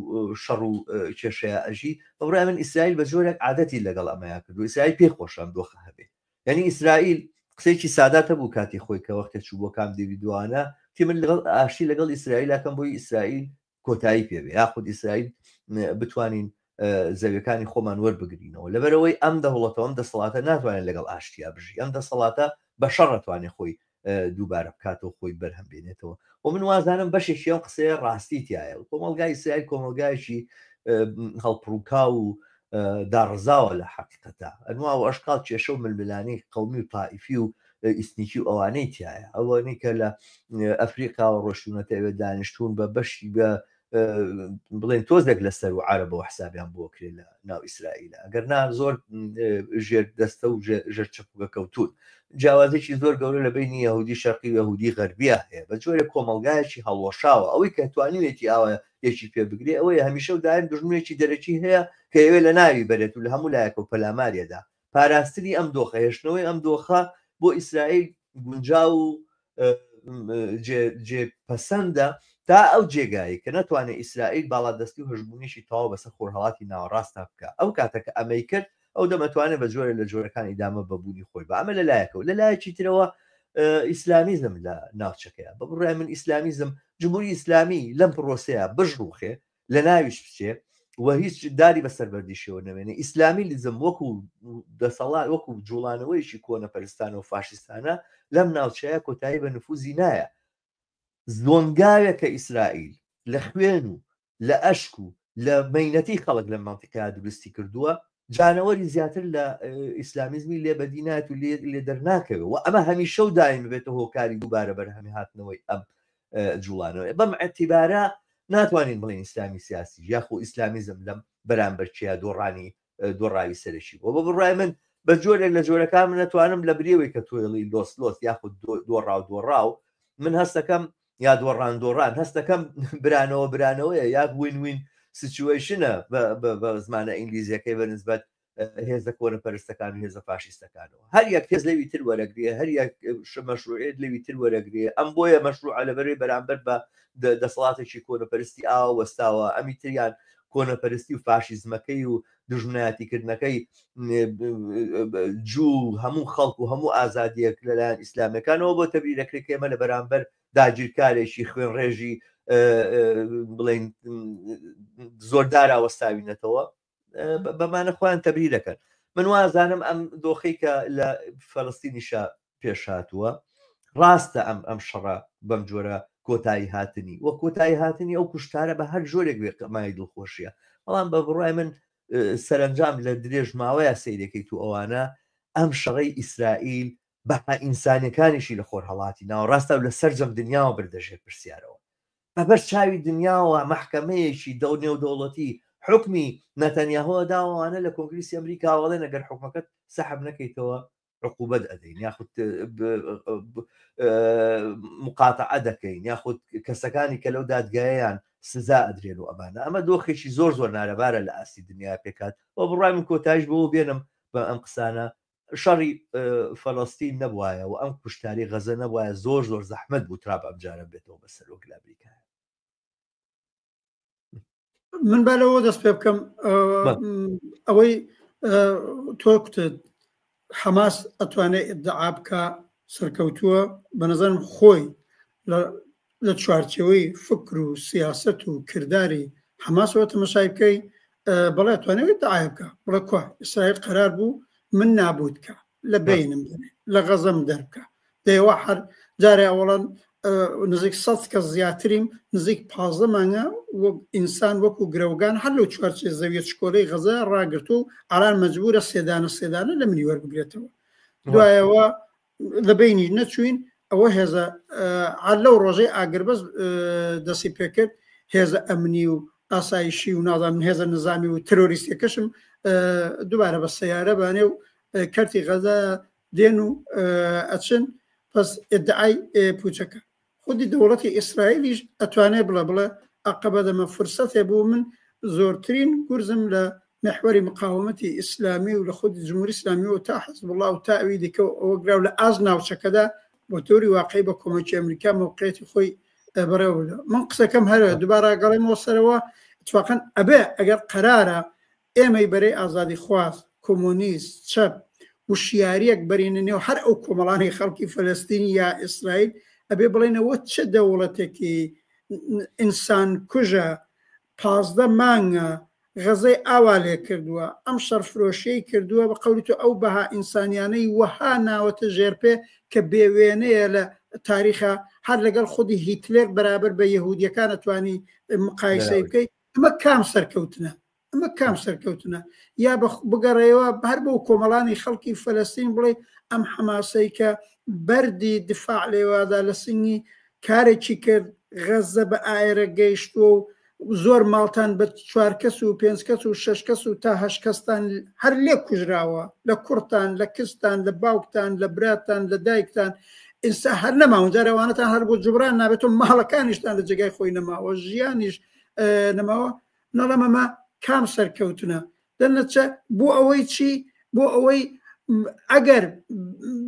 شەڕ و کێشەیە ئەژی، بە بڕوای من ئیسرائیل بە جۆرێک عادەتی لەگەڵ ئەمەیا کردو ئیسرائیل پێی خۆشە ئەم دۆخە هەبێ. یعنی ئیسرائیل قسەیەکی سادات هەبوو کاتی خۆی کە وەختێ چوو بۆ کام دیوید دوانە تی من لەگەڵ ئاشتی لەگەڵ ئیسرائیل ئەکەم بۆی ئیسرائیل کۆتایی پێ بێ یاخود ئیسرائیل بتوانین زەویەکانی خۆمان وەربگرینەوە لەبەرەوەی ئەم دەوڵەتەوە ئەم دەسەڵاتە ناتوانێت لەگەڵ ئاشتیا بژی ئەم دەسەڵاتە بە شەڕ ئەتوانێت خۆی دووبارە بکاتەوە خۆی بەرهەم بێنێتەوە و من وازانم بەشێکی ئەم قسەیە ڕاستی تایە و کۆمەڵگای ئیسرائیل کۆمەڵگایەکی هەڵپڕوکاو و داڕزاوە لە حەقیقەتە ئەنوا و ئەشکاڵ کێشە و ململانێی قەومی و تائیفی و ئیسنیکی و ئەوانەی تایە ئەوانەی کە لە ئەفریقاوە ڕۆشتونەتە ئەوێ دانیشتون بە بەشی بە بڵێن تۆزێک لەسەر و عربەوە حسابیان بۆ کرێ لە ناو ئیسرائیل ئەگەر نا زۆر ژێر دەستە و ژێر چەپوکە کەوتون جیاوازێکی زۆر گەورە لە بینی یهودی شەرقی و یهودی غەربیە هەیە بە جۆرێک کۆمەڵگایەکی هەڵوەشاوە ئەوەی کە توانیوێتی ئاوا یەکی پێ بگرێ ئەوەیە هەمیشە و دایم دوژمنێکی دەرەکی هەیە کە ئەوێ لە ناوی بەرێت و لە هەموو لایەکەوە پەلاماریەدا پاراستنی ئەم دۆخە هێشتنەوەی ئەم دۆخە بۆ ئیسرائیل گونجاو و جێ پەسەندە تا ئەو جێگایەی کە نەتوانێت ئیسرائیل باڵادەستی و هەژموونیی تەواو بەسەر خۆرهەڵاتی ناوەڕاستدا بکا. ئەو کاتە کە ئەمەی کرد، ئەو دەم ئەتوانێت بە جۆرێ لە جۆرەکان ئیدامە بە بوونی خۆی با. ئەمە لە لایەکەوە. لە لایەکی ترەوە ئیسلامیزم لە ناوچەکەیە. بە بڕوای من ئیسلامیزم، جمهوری ئیسلامی لەم پرۆسەیە بشڕوخێ، لە ناویش بچێ و هیچ داری بەسەر بەردیشەوە نەمێنێ، ئیسلامیزم وەکو دەسەڵات، وەکو جوڵانەوەیەکی کۆنەپەرستانە و فاشیستانە لەم ناوچەیە کۆتایی بە نفوزی نایە. زۆنگاوێکە ئیسرائیل لە خوێن و لە ئەشک و لە مەینەتی خەڵک لەم مەنتیقەیە دروستی کردووە، جانەوەری زیاتر لە ئیسلامیزمی لێ بەدی نایەت و لێ دەرناکەوێ و ئەمە هەمیشە و دایم بێتە هۆکاری دووبارە بەرهەمهاتنەوەی ئەم جوڵانەوەیە. بەم ئیعتیبارە ناتوانین بڵێین ئیسلامی سیاسی یاخۆ ئیسلامیزم لەم بەرامبەرچیە دۆڕانی دۆڕاوی سەرەکی بووە. بە بڕوای من بە جۆرێک لە جۆرەکان من ئەتوانم لە بریەوەی کە تۆیڵی لۆس لۆس یاخود دۆڕاو دۆڕاو من هەستەکەم یا دۆڕان دۆڕان هەستەکەم برانەوە برانەوەیە یا win win situation ە بە زمانە ئینگلیزیەکەی بە نسبەت هێزە کۆنەپەرستەکان و هێزە فاشیستەکانەوە هەر یەک هێز لەوی تر وەرەگرێ هەر یەک مەشروعیت لەوی تر وەرەگرێ ئەم بۆیە مەشروعە لەبەرەی بەرامبەر بە دەسەڵاتێکی کۆنەپەرستی ئاوا وەستاوە ئەمی تریان کۆنەپەرستی و فاشیزمەکەی و دوژمنایەتیکردنەکەی جوو هەموو خەڵک و هەموو ئازادیەک لەلایەن ئیسلامەکانەوە بۆ تەبری دەکرێت کە ئێمە لە بەرامبەر داگیرکارێکی خوێنڕێژی بڵین زۆردارا وەستاوینەتەوە بەمانە خۆیان تەبری دەکەن من وازانم ئەم دۆخی کە لە فەلەستینیشا پێش هاتووە ڕاستە ئەم ئەم شەڕە بەم جۆرە کۆتایی هاتنی وە کۆتایی هاتنی ئەو کوشتارە بە هەر جۆرێک بێ مای دڵخۆشیە بەڵام بە بڕای من سەرنجام لە درێژ ماوەیە سەیرەکەیت و ئەوانە ئەم شەڕەی ئیسرائیل بەها ئینسانیەکانیشی لە خۆرهەڵاتی ناوەڕاستە و لە سەرجەم دنیاوە بردە ژێر پرسیارەوە بەبەر چاوی دنیاوە مەحکەمەیەکی دەو نێودەوڵەتی حوکمی نەتەنیاهۆ داوە ئەوانە لە کۆنگریسی ئەمریکاوە ئەڵێن ئەگەر حوکمەکەت سەحب نەکەیتەوە عقوبەت ئەدەین یاخود مقاتعە دەکەین یاخود کەسەکانی کە لەو دادگایەیان سزا ئەدرێن و ئەمانە ئەمە دۆخێکی زۆر زۆر نالەبارە لە ئاستی دنیا پێکات و بڕای من کۆتایش بۆ بێنم بە ئەم قسانە شەڕی فەلەستین نەبوایە و ئەم کوشتاری غەزە نەبوایە زۆر زۆر زەحمەت بوو ترامپ ئەمجارە بێتەوە بە سەرۆک لە ئەمریکا. من با لەوە دەست پێ بکەم ئەوەی تۆ کوتت حەماس ئەتوانێت ئیدعا بکە سەرکەوتووە بە نظرم خۆی لە چوارچێوەی فکر و سیاسەت و کرداری حەماسەوە تەمەشای بکەی بەڵێ توانێت ئیدعای بکە بڵێ کوا ئیسرائیل قەرار بوو من نابوت کە لە بینم دەرێ لە غەزەم دەربکە دەیەوە هەر جارێ ئەوڵەن نزیک سە کەس زیاتریم نزیک پازدە مانگە وەک ئینسان وەکو گرەوگان هەر لەو چوارچێ زەویە چکۆلەی غەزە ڕاگرتو و ئالان مەجبورە سێدانە سێدانە لە منی وەربگرێتەوە دوایەوە لە بینی نەچوین ئەوە هێزە هەر لەو ڕۆژەی ئاگربەست دەستی پێکرد هێزە ئەمنی و ئاسایشی و نازانم هێزە نظامی و ترۆریستەکەشم دووبارە بە سیارە بانێ و کەرتی غەزە دێن و ئەچن پس ئیدعای پوچەکە خودی دەوڵەتی ئیسرائیلیش ئەتوانێ بڵێ بڵێ. ئەقەبە دەمە فرسەتێ بوو من زۆرترین گورزم لە محوەری مقاومەتی ئیسلامی و لە خودی جمهوری ئیسلامیەوە تا حزبوڵا و تا ئەوی دیکە و ئەوە گراو لە ئاست ناوچەکەدا بۆ تۆری واقعی بە کۆمەکی ئەمریکا مەوقعیەتی خۆی بەڕێوە بردووە. من قسەکەم هەرە دووبارە گەڕێمەوە سەرەوە اتفاقا ئەبێ ئەگەر قەرارە ئێمەی بەرەی ئازادیخواز، کۆمۆنیست، چەپ، وشیاریەک بەرینە نێو هەر ئەو کۆمەڵانی خەڵکی فەلەستین یا ئیسرائیل ئەبێ بڵێنەوە چ دەوڵەتێکی ئینسان کوژە 15 مانگە غەزەی ئاوا لێ کردووە، ئەم شەڕفرۆشیەی کردووە، بە قەولی تۆ ئەو بەها ئینسانیانەی وەها ناوەتە ژێرپێ کە بێ وێنەیە لە تاریخا، هەر لەگەڵ خودی هیتلێر بەرابەر بە یەهودیەکان ئەتوانی مقایسەی بکەی، ئەمە کام سەرکەوتنە؟ ئەمە کام سەرکەوتنە؟ یا بگەڕێیەوە هەر بۆ کۆمەڵانی خەڵکی فەلەستین بڵێ ئەم حەماسەی کە بەردی دفاع لێوادا لە سنگی کارێکی کرد غەزە بە ئایرە گەیشتووە و زۆر ماڵتان بە چوار کەس و پێنج کەس و شەش کەس و تا هەشت کەستان هەر لێ کوژراوە لە کوڕتان لە کچتان لە باوکتان لە براتان لە دایکتان ئینسا هەر نەماون جارێ ئەوانەتان هەر بۆ جوبران نابێت و ماڵەکانیشتان لە جێگای خۆی نەماوە ژیانیش نەماوە نەڵێم ئەمە کام سەرکەوتنە دەرنەچە بۆ ئەوەی چی بۆ ئەوەی ئەگەر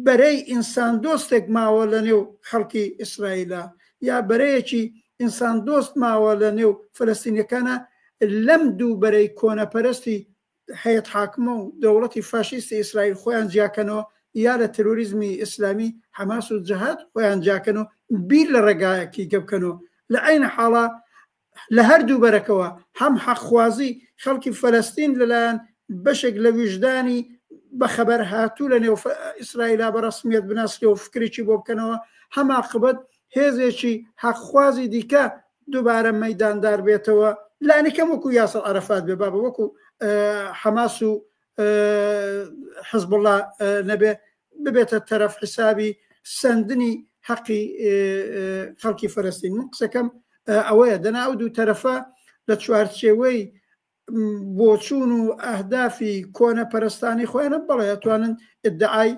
بەرەی ئینسان دۆستێک ماوە لە نێو خەڵکی ئیسرائیلە یا بەرەیەکی ئینسان دۆست ماوە لە نێو فلستینیەکانە لەم دوو بەرەی کۆنەپەرستی هەیەت حاکمە و دەوڵەتی فاشیستی ئیسرائیل خۆیان جیاکەنەوە یا لە ترۆریزمی ئیسلامی حەماس و جەهاد خۆیان جیاکەن و بیر لە ڕێگایەکی گە بکەنەوە لە عەین حاڵا لە هەردوو بەرەکەوە هەم حەقخوازی خەڵکی فەلەستین لەلایەن بەشێک لە ویژدانی بەخەبەرهاتوو لە نێو ئیسرائیلا بە ڕەسمیەت بناسرێ و فکرێکی بۆ بکەنەوە، هەم عاقبەت هێزێکی حەقخوازی دیکە دووبارە مەیداندار بێتەوە، لانیکەم وەکوو یاسر عەرەفات بێ بابە وەکوو حەماس و حزبوڵا نەبێ ببێتە تەرەف حسابی سەندنی حەقی خەڵکی فەلەستین. من قسەکەم ئەوەیە دەنا ئەو دوو تەرەفە لە چوارچێوەی بۆچوون و ئەهدافی کۆنە پەرستانی خۆیانە بەڵێ ئەتوانن ئیدعای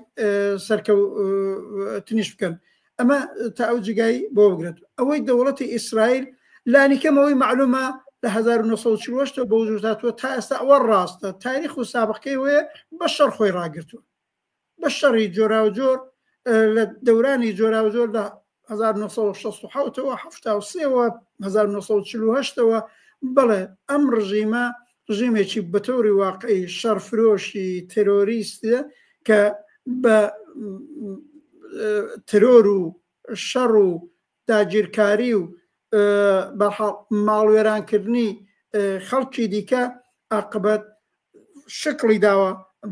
سەرکەوتنیش بکەن ئەمە تا ئەو جگای بۆ بگرێت ئەوەی دەوڵەتی ئیسرائیل لانیکەم ئەوەی معلومە لە 1940 بۆ وجود هاتووە تا ئێستا ئەوە ڕاستە تاریخ و سابقەی وەیە بە شەڕ خۆی ڕاگرتووە بە شەڕی جۆراوجۆر لە دەورانی جۆراوجۆر لە 1967ەوە 73ەوە 1948ەوە بەڵێ ئەم ڕژیمە ڕژیمێکی بەتەوری واقعی شەڕفرۆشی تێرۆریستە کە بە ترۆر و شەڕ و داگیرکاری و بەرحاڵ ماڵوێرانکردنی خەڵکی دیکە ئاقبەت شکڵی داوە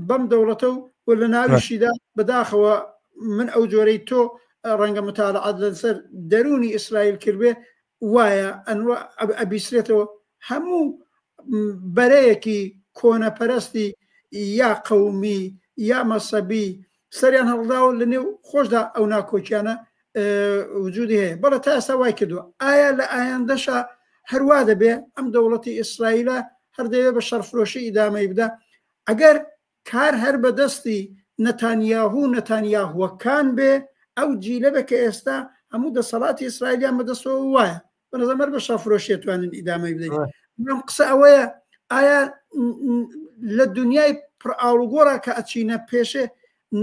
بەم دەوڵەتە و و لە ناویشیدا بەداخەوە من ئەو جۆرەی تۆ ڕەنگە متالعات لەسەر دەروونی ئیسرائیل کردبێ وایە ئەنوە ئەبیسرێتەوە هەموو بەرەیەکی کۆنەپەرستی یا قەومی یا مەسەبی سەریان هەڵداوە لە نێو خۆشدا ئەو ناکۆکیانە وجودی هەیە بەڵێ تا ئێستا وای کردووە ئایا لە ئایندەشا هەروا دەبێ ئەم دەوڵەتی ئیسرائیلە هەر دەیەوێ بە شەڕفرۆشی ئیدامەی بدا ئەگەر کار هەر بەدەستی نەتانیاهو و نەتانیاهوەکان بێ ئەو جیلە بێ کە ئێستا هەموو دەسەڵاتی ئیسرائیلیان بەدەستەوە وایە بەنظرم هەر بە شەڕفرۆشی توانن ئیدامەی بدەین بەڵام قسە ئەوەیە ئایا لە دنیای پڕ ئاڵوگۆڕا کە ئەچینە پێشێ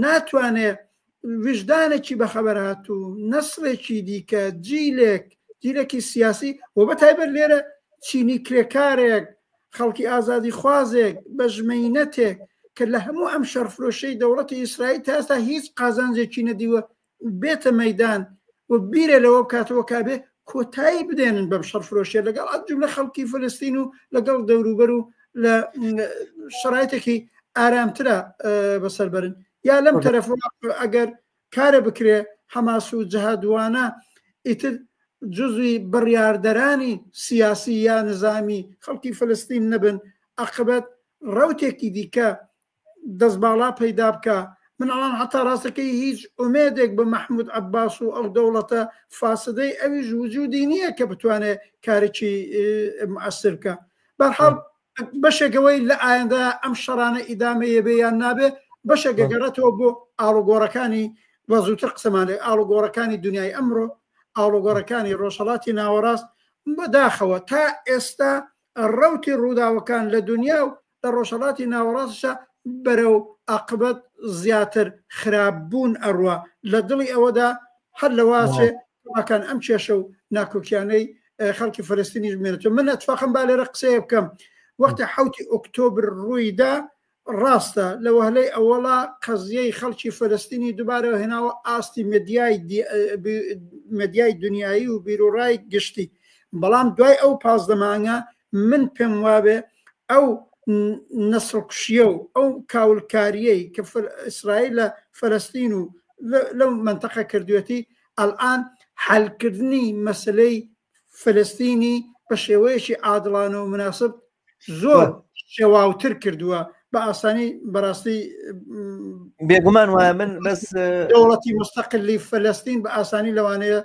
ناتوانێ ویژدانێکی بەخەبەر هاتوو نەسڵێکی دیکە جیلێک جیلێکی سیاسی و بە تایبەت لێرە چینی کرێکارێک خەڵکی ئازادی خوازێک بەژمەینەتێک کە لە هەموو ئەم شەڕفرۆشەی دەوڵەتی ئیسرائیل تا ئێستا هیچ قازانجێکی نەدیوە بێتە مەدان و بیرە لەوە بکاتەوە کابێ کۆتایی بدێنن بەم شەڕفرۆشیە لەگەڵ ئەجملە خەڵکی فلستین و لەگەڵ دەوروبەر و لە شرایتێکی ئارامترە بەسەر بەرن یا لەم تەرەفەوە ئەگەر کارە بکرێ حەماس و جەهادوانە ئیتر جزوی بڕیاردەرانی سیاسی یا نزامی خەڵکی فلستین نەبن ئەقبەت ڕوتێکی دیکە دەست باڵا پەیدا بکا من ئەڵام هەتا ڕاستەکەی هیچ ئومێدێک بە مەحمود عەباس و ئەو دەوڵەتە فاسدەی ئەویش وجودی نییە کە بتوانێت کارێکی مؤثر بکە بەرحاڵ بەشێکەوەی لە ئایندە ئەم شەڕانە ئیدامە یەبێ یان نابێ بەشێک گەگەڕێتەوە بۆ ئاڵوگۆڕەکانی بە زووتر قسەمان لێ ئاڵوگۆڕەکانی دنیای ئەمڕۆ ئاڵوگۆڕەکانی ڕۆژهەڵاتی ناوەڕاست. بەداخەوە تا ئێستا ڕەوتی ڕووداوەکان لە دنیا و لە ڕۆژهەڵاتی ناوەڕاستیشا بەرەو ئاقبەت زیاتر خراپ بوون ئەڕوا، لە دڵی ئەوەدا هەر لەواچێ کەواکان ئەم کێشە و ناکۆکیانەی خەڵکی فەلەستینیش بمێنێتەوە. من ئەتفاقم با لێرە قسەیە بکەم، وەختی حەوتی ئۆکتۆبر ڕوویدا ڕاستە لە وەهلەی ئەوەڵا قەزیەی خەڵکی فەلەستینی دووبارە هێناوە ئاستی مەدیای مەدیای دنیایی و بیروڕای گشتی، بەڵام دوای ئەو 15 مانگە من پێم وابێ ئەو نەسڵکوشیە و ئەو کاولکاریەی کە ئیسرائیل لە فەلەستین و لەو مەنتەقە کردوێتی ئەلئان حەلکردنی مەسلەی فلستینی بە شێوەیەکی عادڵانە و مناسب زۆر شێواوتر کردووە بە ئاسانی بەڕاستی بێگومان وایە من بەس دەوڵەتی مستەقلی فلستین بە ئاسانی لەوانەیە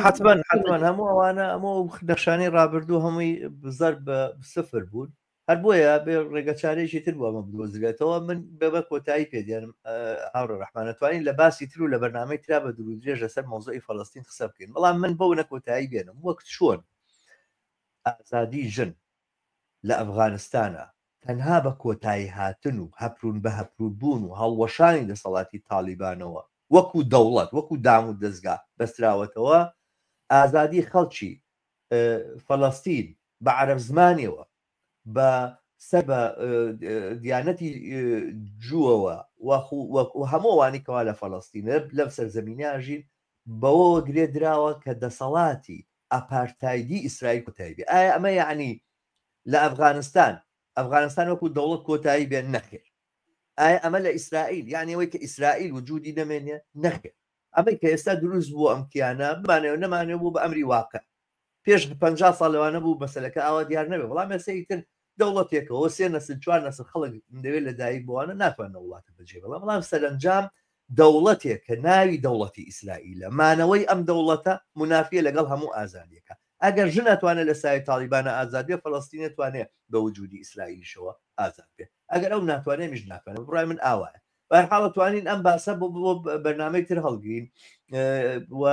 حتمما حتمما هەموو ئەوانە ئەمە نەخشانەی ڕابردوو هەمووی زەر بە سفر بوون هەر بۆیە بێ ڕێگەچارێکی تر بۆ ئەمە بدۆزرێتەوە من بە بە کۆتایی پێدێنم هاوڕێ ڕەحمان توانین لە باسی تر و لە بەرنامەی ترا بە دوور و درێژ لەسەر مەوزوعی فەلەستین قسە بکەین بەڵام من بەو نە کۆتایی بێنم وەک چۆن ئازادی ژن لە ئەفغانستانە تەنها بە کۆتایی هاتن و هەپرون بە هەپرون بوون و هەڵوەشانی دەسەڵاتی تاڵیبانەوە وەکو دەوڵەت وەکو دام و دەزگا بەستراوەتەوە ئازادی خەڵکی فەلەستین بە عەرەب زمانیەوە بە سەر بە دیانەتی جووەوە و هەموو ئەوانەی کەوا لە فەلەستین لەم سەرزەمینە ئەژین بەوەوە گرێ دراوە کە دەسەڵاتی ئاپارتایدی ئیسرائیل کۆتایی بێ. ئایا ئەمە یەعنی لە ئەفغانستان ئەفغانستان وەکو دەوڵەت کۆتایی بێ؟ نەخێر. ئایا ئەمە لە ئیسرائیل یەعنی ئەوەی کە ئیسرائیل وجودی نەمێنێ؟ نەخێر. ئەمەی کە ئێستا دروست بووە ئەم کیانە بمانەوێ نەمانەوێ بوو بە ئەمری واقع. پێش 50 ساڵ لەوانە بوو مەسەلەکە ئاوا دیار نەبێ بەڵام ئێستا ئیتر دەوڵەتێکەوە سێ نەسل چوار نەسل خەڵک دەوێت لە دایک بووانە ناتوانن وڵاتە بەجێ بڵێن بەڵام سەرەنجام دەوڵەتێک کە ناوی دەوڵەتی ئیسرائیلە مانەوەی ئەم دەوڵەتە منافیە لەگەڵ هەموو ئازادیەکە ئەگەر ژن ئەتوانێت لە سایەی تاڵیبانە ئازاد بێ فەلەستین ئەتوانێ بە وجودی ئیسرائیلیشەوە ئازاد بێ ئەگەر ئەو ناتوانێ ئەمیش ناتوانێ بڕای من ئاوایە بەهەرحاڵ توانین ئەم باسە بۆ بۆ بەرنامەی تر هەڵگرین و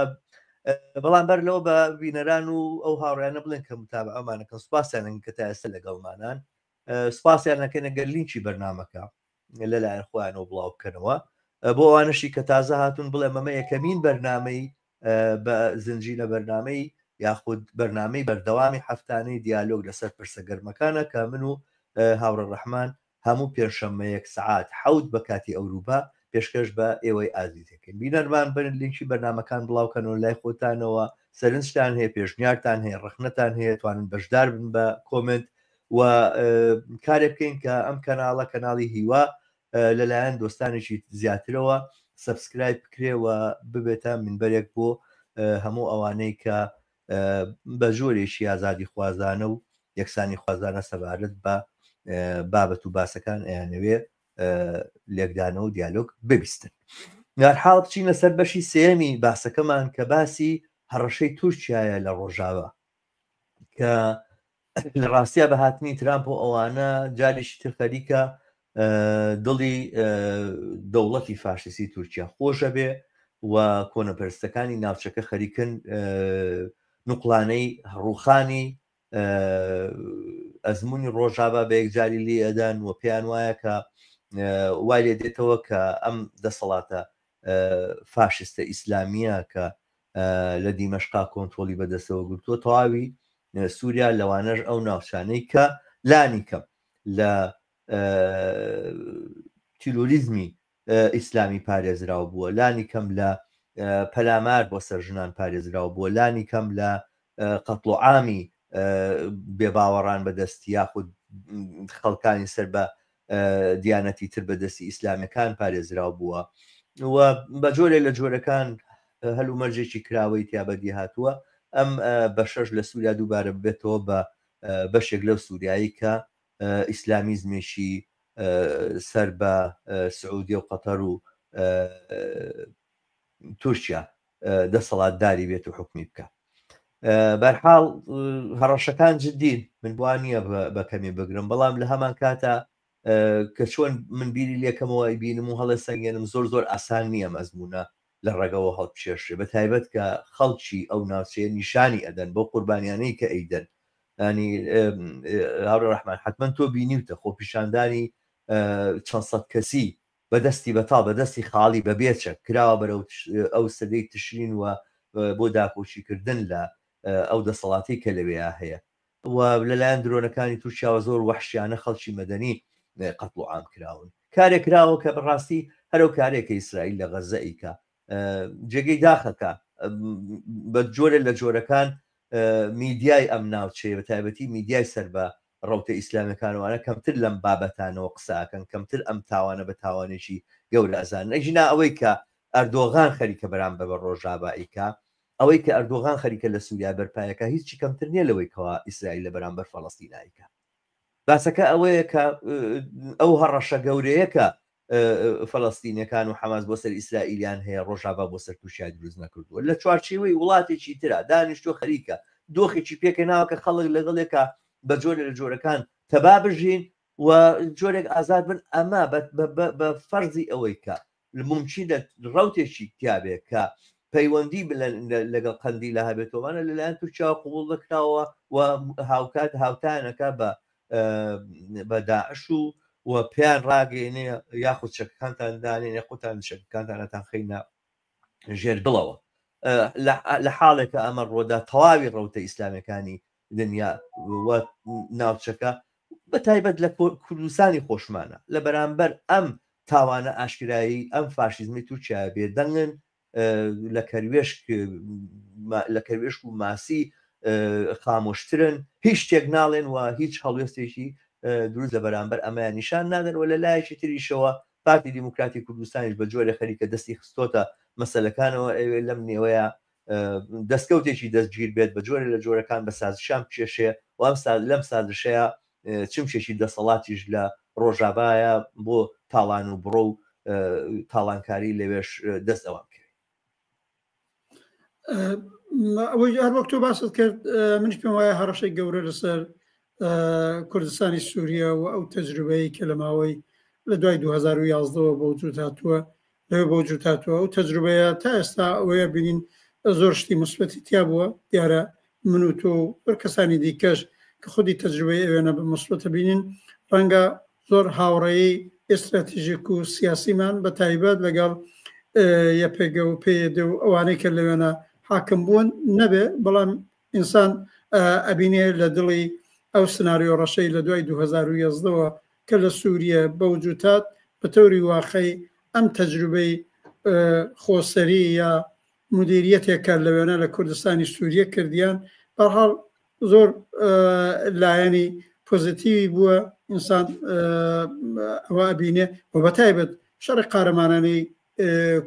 بەڵام بەر لەوە بە بینەران و ئەو هاوڕیانە بڵێن کە متابعەمانەکەن سوپاسیانن کە تا ئێستا لەگەڵمانان سوپاسیان نەکەن گەر لینکی بەرنامەکە لەلایەن خۆیانەوە بڵاو بکەنەوە بۆ ئەوانەشی کە تازە هاتوون بڵێ مەمە یەکەمین بەرنامەی بە زنجیرە بەرنامەی یاخود بەرنامەی بەردەوامی هەفتانەی دیالۆگ لەسەر پرسە گەرمەکانە کە من و هاوڕێ ڕەحمان هەموو پێنجشەممەیەک سەعات حەوت بە کاتی ئەوروپا پێشکەش بە ئێوەی ئازیز دەکەین. بینەرمان بن، لینکی بەرنامەکان بڵاوکەنەوە لای خۆتانەوە، سەرنجتان هەیە، پێشنیارتان هەیە، ڕەخنەتان هەیە، توانن بەشدار بن بە کۆمێنت و کارێک بکەین کە ئەم کەناڵە کەناڵی هیوا لەلایەن دۆستانێکی زیاترەوە subscribe بکرێ و ببێتە منبەرێک بۆ هەموو ئەوانەی کە بە جۆرێکی ئازادیخوازانە و یەکسانیخوازانە سەبارەت بە بابەت و باسەکان ئەیانەوێ لێکدانەوە و دیالۆگ ببیستن. بەهەرحاڵ بچینە سەر بەشی سێیەمی باسەکەمان کە باسی هەڕەشەی تورکیایە لە ڕۆژاوا کە لە ڕاستیا بە هاتنی ترامپ و ئەوانە جارێکی تر خەریکە دڵی دەوڵەتی فاشیستی تورکیا خۆشە بێ و کۆنەپەرستەکانی ناوچەکە خەریکن نوقڵانەی ڕوخانی ئەزمموی ڕۆژاوا بە یەکجاری لێ ئەدەن و پێیان وایە کە وای لێ دێتەوە کە ئەم دەسەڵاتە فاشستە ئیسلامیە کە لە دیمەشقا کۆنترۆڵی بەدەستەوە گرتووە تەواوی سووریا لەوانەش ئەو ناوچانەی کە لانی کەم لە تیرۆریزمی ئیسلامی پارێزراو بووە، لانی کەم لە پەلامار بۆ سەر ژنان پارێزراو بووە، لانی کەم لە قەتڵ و عامی بێباوەڕان بەدەستی یاخود خەڵکانی سەر بە دیانەتی تر بەدەستی ئیسلامیەکان پارێزراو بووە و بە جۆرێک لە جۆرەکان هەلومەرجێکی کراوەی تیا بەدی هاتووە ئەم بەشەش لە سووریا دووبارە ببێتەوە بە بەشێک لەو سووریایی کە ئیسلامیزمێکی سەر بە سعودیە و قەتەر و تورکیا دەسەڵاتداری بێت و حکومی بکە بەرحاڵ هەڕەشەکان جدین من بوا نییە بە کەمی بگرم بەڵام لە هەمان کاتە کە چۆن من بیری لێکەمەوە بینم و هەڵێ سەنگێنم زۆر زۆر ئاسان نییە مەزمونە. لە ڕەگەوە هەڵبکێشرێ بە تایبەت کە خەڵکی ئەو ناوچەیە نیشانی ئەدەن بەو قوربانیانەی کە ئەیدەن ینی هاوڕێ ڕەحمان حتمما تۆ بینیوتە خۆپیشاندانی چەند سەد کەسی بە دەستی بەتاڵ بە دەستی خاڵی بە بێچەک کراوە بەرەو ئەو سەدەی تشرین و بۆ داکۆکیکردن لە ئەو دەسەڵاتی کە لەوێیا هەیە و لەلایەن درۆنەکانی تورکیاوە زۆر وەحشیانە خەڵکی مەدەنی قەتڵ و عام کراون. کارێک کراوە کە بەڕاستی هەر ئەو کارەیە کە ئیسرائیل لە غەززە ئەیکا. جێگەی داخە کە بە جۆرێ لە جۆرەکان میدیای ئەم ناوچەیە بە تایبەتی میدیای سەر بە ڕەوتە ئیسلامیەکان وانە کەمتر لەم بابەتانەوە قسە ئەکەن، کەمتر ئەم تاوانە بە تاوانێکی گەورە ئەزانن. ئەگینا ئەوەی کە ئەردۆغان خەریکە بەرامبەر بە ڕۆژاڤا ئەیکا، ئەوەی کە ئەردۆغان خەریکە لە سوریا بەرپای ئەکا هیچی کەمتر نیە لەوەی کەوا ئیسرائیل لە بەرامبەر فەڵەستین ئەیکا. باسەکە ئەوەیە کە ئەو هەڕەشە گەورەیە کە فەلەستینەکان و حەماس بۆ سەر ئیسرائیلیان هەیە ڕۆژاڤا بۆ سەر تورکیا دروست نەکردووە. لە چوارچێوەی وڵاتێکی ترا دانیشتووە خەریکە دۆخێکی پێکهێناوە کە خەڵک لەگەڵێکا بە جۆرێ لە جۆرەکان تەبا بژین و جۆرێک ئازاد بن ئەمە بە فەرزی ئەوەی کە مومکینە ڕەوتێکی تیابێ کە پەیوەندی لەگەڵ قەندیلە هەبێتەوەمانە لەلایەن تورکیاوە قبوڵ نەکراوە و هاوکات هاوتانەکە بە بە داعش و و پێیان ڕاگەێنێ یاخود چەکەکانتان دانێن یاخودتان چەکەکانتانەتان خەینە ژێر گڵەوە لە حاڵێکە ئەمە ڕۆدا تەواوی ڕەوتە ئیسلامیەکانی دنیا و ناوچەکە بە تایبەت لە کوردستانی خۆشمانە لە بەرامبەر ئەم تاوانە ئاشکرایی ئەم فاشیزمی تورکیا بێدەنگن لە کەروێشک لە کەروێشک و ماسی خامۆشترن هیچ شتێک ناڵێن و هیچ هەڵوێستێکی دروست لە بەرامبەر ئەمەیان نیشان نادەن و لە لایەکی تریشەوە پارتی دیموکراتی کوردستانیش بە جۆرێ خەریکە دەستی خستۆتە مەسەلەکانەوە ئەوێ لەم نێوەیە دەستکەوتێکی دەستگیر بێت بە جۆرێ لە جۆرەکان بە سازشان بکێشێ و ئەم لەم سازشەیە چمکێکی دەسەڵاتیش لە ڕۆژاڤایە بۆ تاڵان و بڕۆ و تاڵانکاری لەوێش دەست ئەوان بکەوێت. ئەوەی هەر وەک تۆ باست کرد منیش پێم وایە هەڕەشەی گەورە لەسەر کوردستانی سووریا و ئەو تەجروبەیە کە لە ماوەی لە دوای 2011ەوە بۆ وجود هاتووە لەوێ بۆ وجود هاتووە ئەو تەجروبەیە تا ئێستا ئەوەیە بینین زۆر شتی مثبەتی تیا بووە دیارە من و تۆ و زۆر کەسانی دیکەش کە خودی تەجروبەی ئەوێنە بە مثبەتە بینین ڕەنگە زۆر هاوڕێی ئێستراتیژیک و سیاسیمان بە تایبەت لەگەڵ یەپەگە و پەیەدە و ئەوانەی کە لەوێنە حاکم بوون نەبێ بەڵام ئینسان ئەبینێ لە دڵی ئەو سناریۆ ڕەشەی لە دوای 2011ەوە کە لە سووریە بەوجوتات بە تەوری واقعی ئەم تەجروبەی خۆسەری یا مدیریەتێک کە لەوێنە لە کوردستانی سووریە کردیان بەرحاڵ زۆر لایەنی پۆزیتیوی بووە ئینسان ئەوە ئەبینێ و بە تایبەت شەڕی قارەمانانەی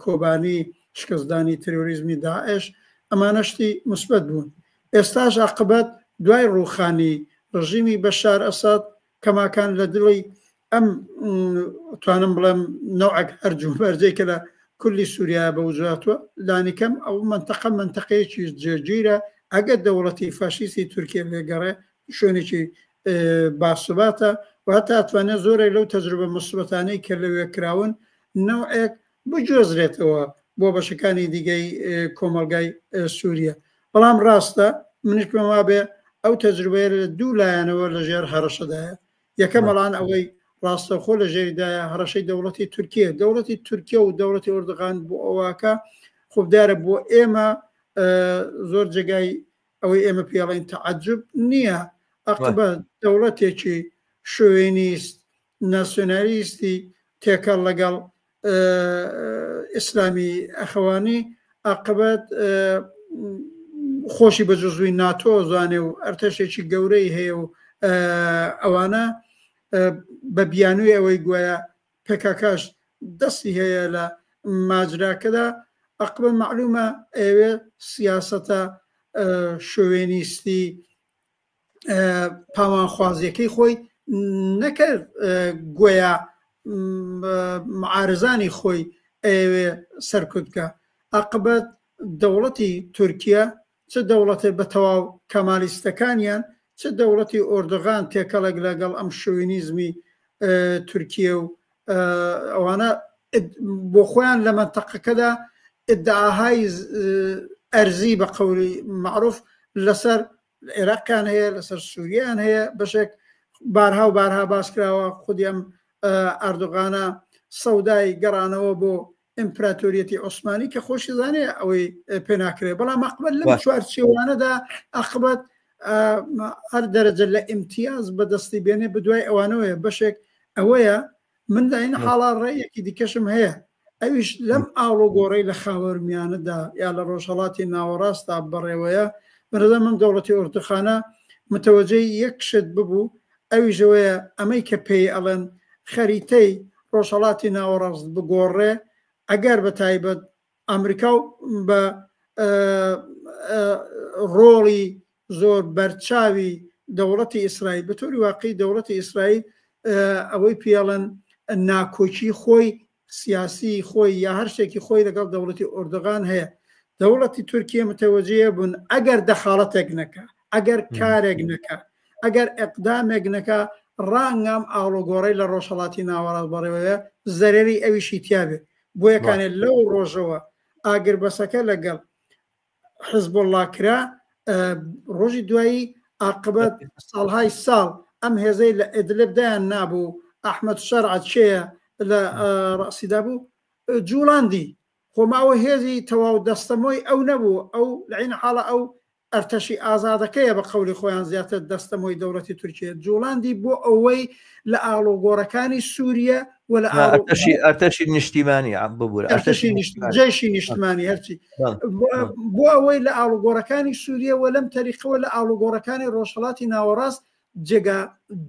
کۆبانی شکستدانی ترۆریزمی داعش ئەمانە شتی مثبت بوون ئێستاش عقبەت دوای ڕووخانی ڕژیمی بەشار ئەساد کەماکان لە دڵی ئەم توانم بڵێم نەوعەک هەرج و مەرجەی کە لە کولی سووریا بە وجود هاتووە لانیکەم ئەو مەنتەقە مەنتەقەیەکی جێگیرە ئەگەر دەوڵەتی فاشیستی تورکیە لێگەڕێ شوێنێکی باسوباتە و هەتا ئەتوانێت زۆرێک لەو تەجروبە موسبەتانەی کە لەوێ کراون نەوعێک بگوێزرێتەوە بۆ بەشەکانی دیگەی کۆمەڵگای سووریە بەڵام ڕاستە منیش پێم وابێ ئەو تەجروبەیە لە دوو لایەنەوە لە ژێر هەڕەشەدایە یەکەم ئەڵان ئەوەی ڕاستەوخۆ لە ژێریدایە هەڕەشەی دەوڵەتی تورکیە دەوڵەتی تورکیە و دەوڵەتی ئۆردوغان بۆ ئەوواکە خوبدارە بۆ ئێمە زۆر جێگای ئەوەی ئێمە پێڵین تەعجب نییە ئەقبە دەوڵەتێکی شوێنیست ناسیۆنالیستی تێکەڵ لەگەڵ ئیسلامی ئەخەوانی ئاقبەت خۆشی بە جزوی ناتۆ زانێ و ئەرتەشێکی گەورەی هەیە و ئەوانە بە بیانووی ئەوەی گوایە پێکاکاش دەستی هەیە لە ماجراکەدا ئەقبە معلومە ئەوێ سیاسەتە شوێنیستی پاوانخوازیەکەی خۆی نەکرد گۆیا معارزانی خۆی ئەیەوێ سەرکوت بکە ئاقبەت دەوڵەتی تورکیا چ دەوڵەتێ بە تەواو کەمالیستەکانیان چ دەوڵەتی ئۆردوغان تێکەڵێک لەگەڵ ئەم شوینیزمی تورکیە و ئەوانە بۆ خۆیان لە مەنتەقەکەدا ئیدعاهای ئەرزی بە قەولی مەعروف لەسەر عێراقیان هەیە، لەسەر سووریان هەیە، بەشێک بارها و بارها باس کراوە خودی ئەم ئەردۆغانە سەودای گەڕانەوە بۆ ئیمپراتۆریەتی عوسمانی کە خۆشی زانێ ئەوەی پێ ناکرێت، بەڵام ئەقبەت لەم چوارچێوانەدا ئەقبەت هەر دەرەجە لە ئیمتیاز بەدەستی بێنێ بدوای ئەوانەوەیە. بەشێک ئەوەیە من لە این حاڵا ڕێیەکی دیکەشم هەیە ئەویش لەم ئاڵۆگۆڕەی لە خاوەرمیانەدا یا لە ڕۆژهەڵاتی ناوەڕاستدا بەڕێوەیە بەنظرم ئەم دەوڵەتی ئۆردوخانە متەوەجەی یەک شت ببوو ئەویش ئەوەیە ئەمەی کە پێی ئەڵێن خەریتەی ڕۆژهەڵاتی ناوەڕاست بگۆڕێ ئەگەر بە تایبەت ئەمریکا و بە ڕۆڵی زۆر بەرچاوی دەوڵەتی ئیسرائیل بە تۆری واقعی دەوڵەتی ئیسرائیل ئەوەی پێڵەن ناکۆکی خۆی سیاسی خۆی یا هەر شتێکی خۆی لەگەڵ دەوڵەتی ئۆردوغان هەیە دەوڵەتی تورکیە متەوەجەیە بوون ئەگەر دەخاڵەتێک نەکە ئەگەر کارێک نەکە ئەگەر ئەقدامێک نەکە ڕانگام ئاڵۆگۆڕی لە ڕۆژهڵاتی ناوەڕاست بەڕێوەیە زەرەری ئەویشی تیاابێ بۆیەکانێ لەو ڕۆژەوە ئاگربەسەکە لەگەڵ حزبوڵڵا کرا، ڕۆژی دوایی ئاقبەت ساڵهای ساڵ ئەم هێزەی لە ئیدلب دایان نابوو، ئەحمەد شەرع کێیە لە ڕەئسیدا بوو، جوڵاندی. خۆ ماوە هێزی تەواو دەستەمۆی ئەو نەبوو، ئەو لە عەین حاڵا ئەو ئەرتەشی ئازادەکەیە بە قەولی خۆیان زیاتر دەستەمۆی دەوڵەتی تورکیە جوڵاندی بۆ ئەوەی لە ئاڵۆگۆڕەکانی سوریە و لە ئەرتەشی ئەرتەشی نیشتیمانی ببورە ئەرتەشی جەیشی نیشتمانی هەرچی بۆ ئەوەی لە ئاڵوگۆڕەکانی سوریە و لەم تەریقەوە لە ئاڵوگۆڕەکانی ڕۆژهەڵاتی ناوەڕاست جێگا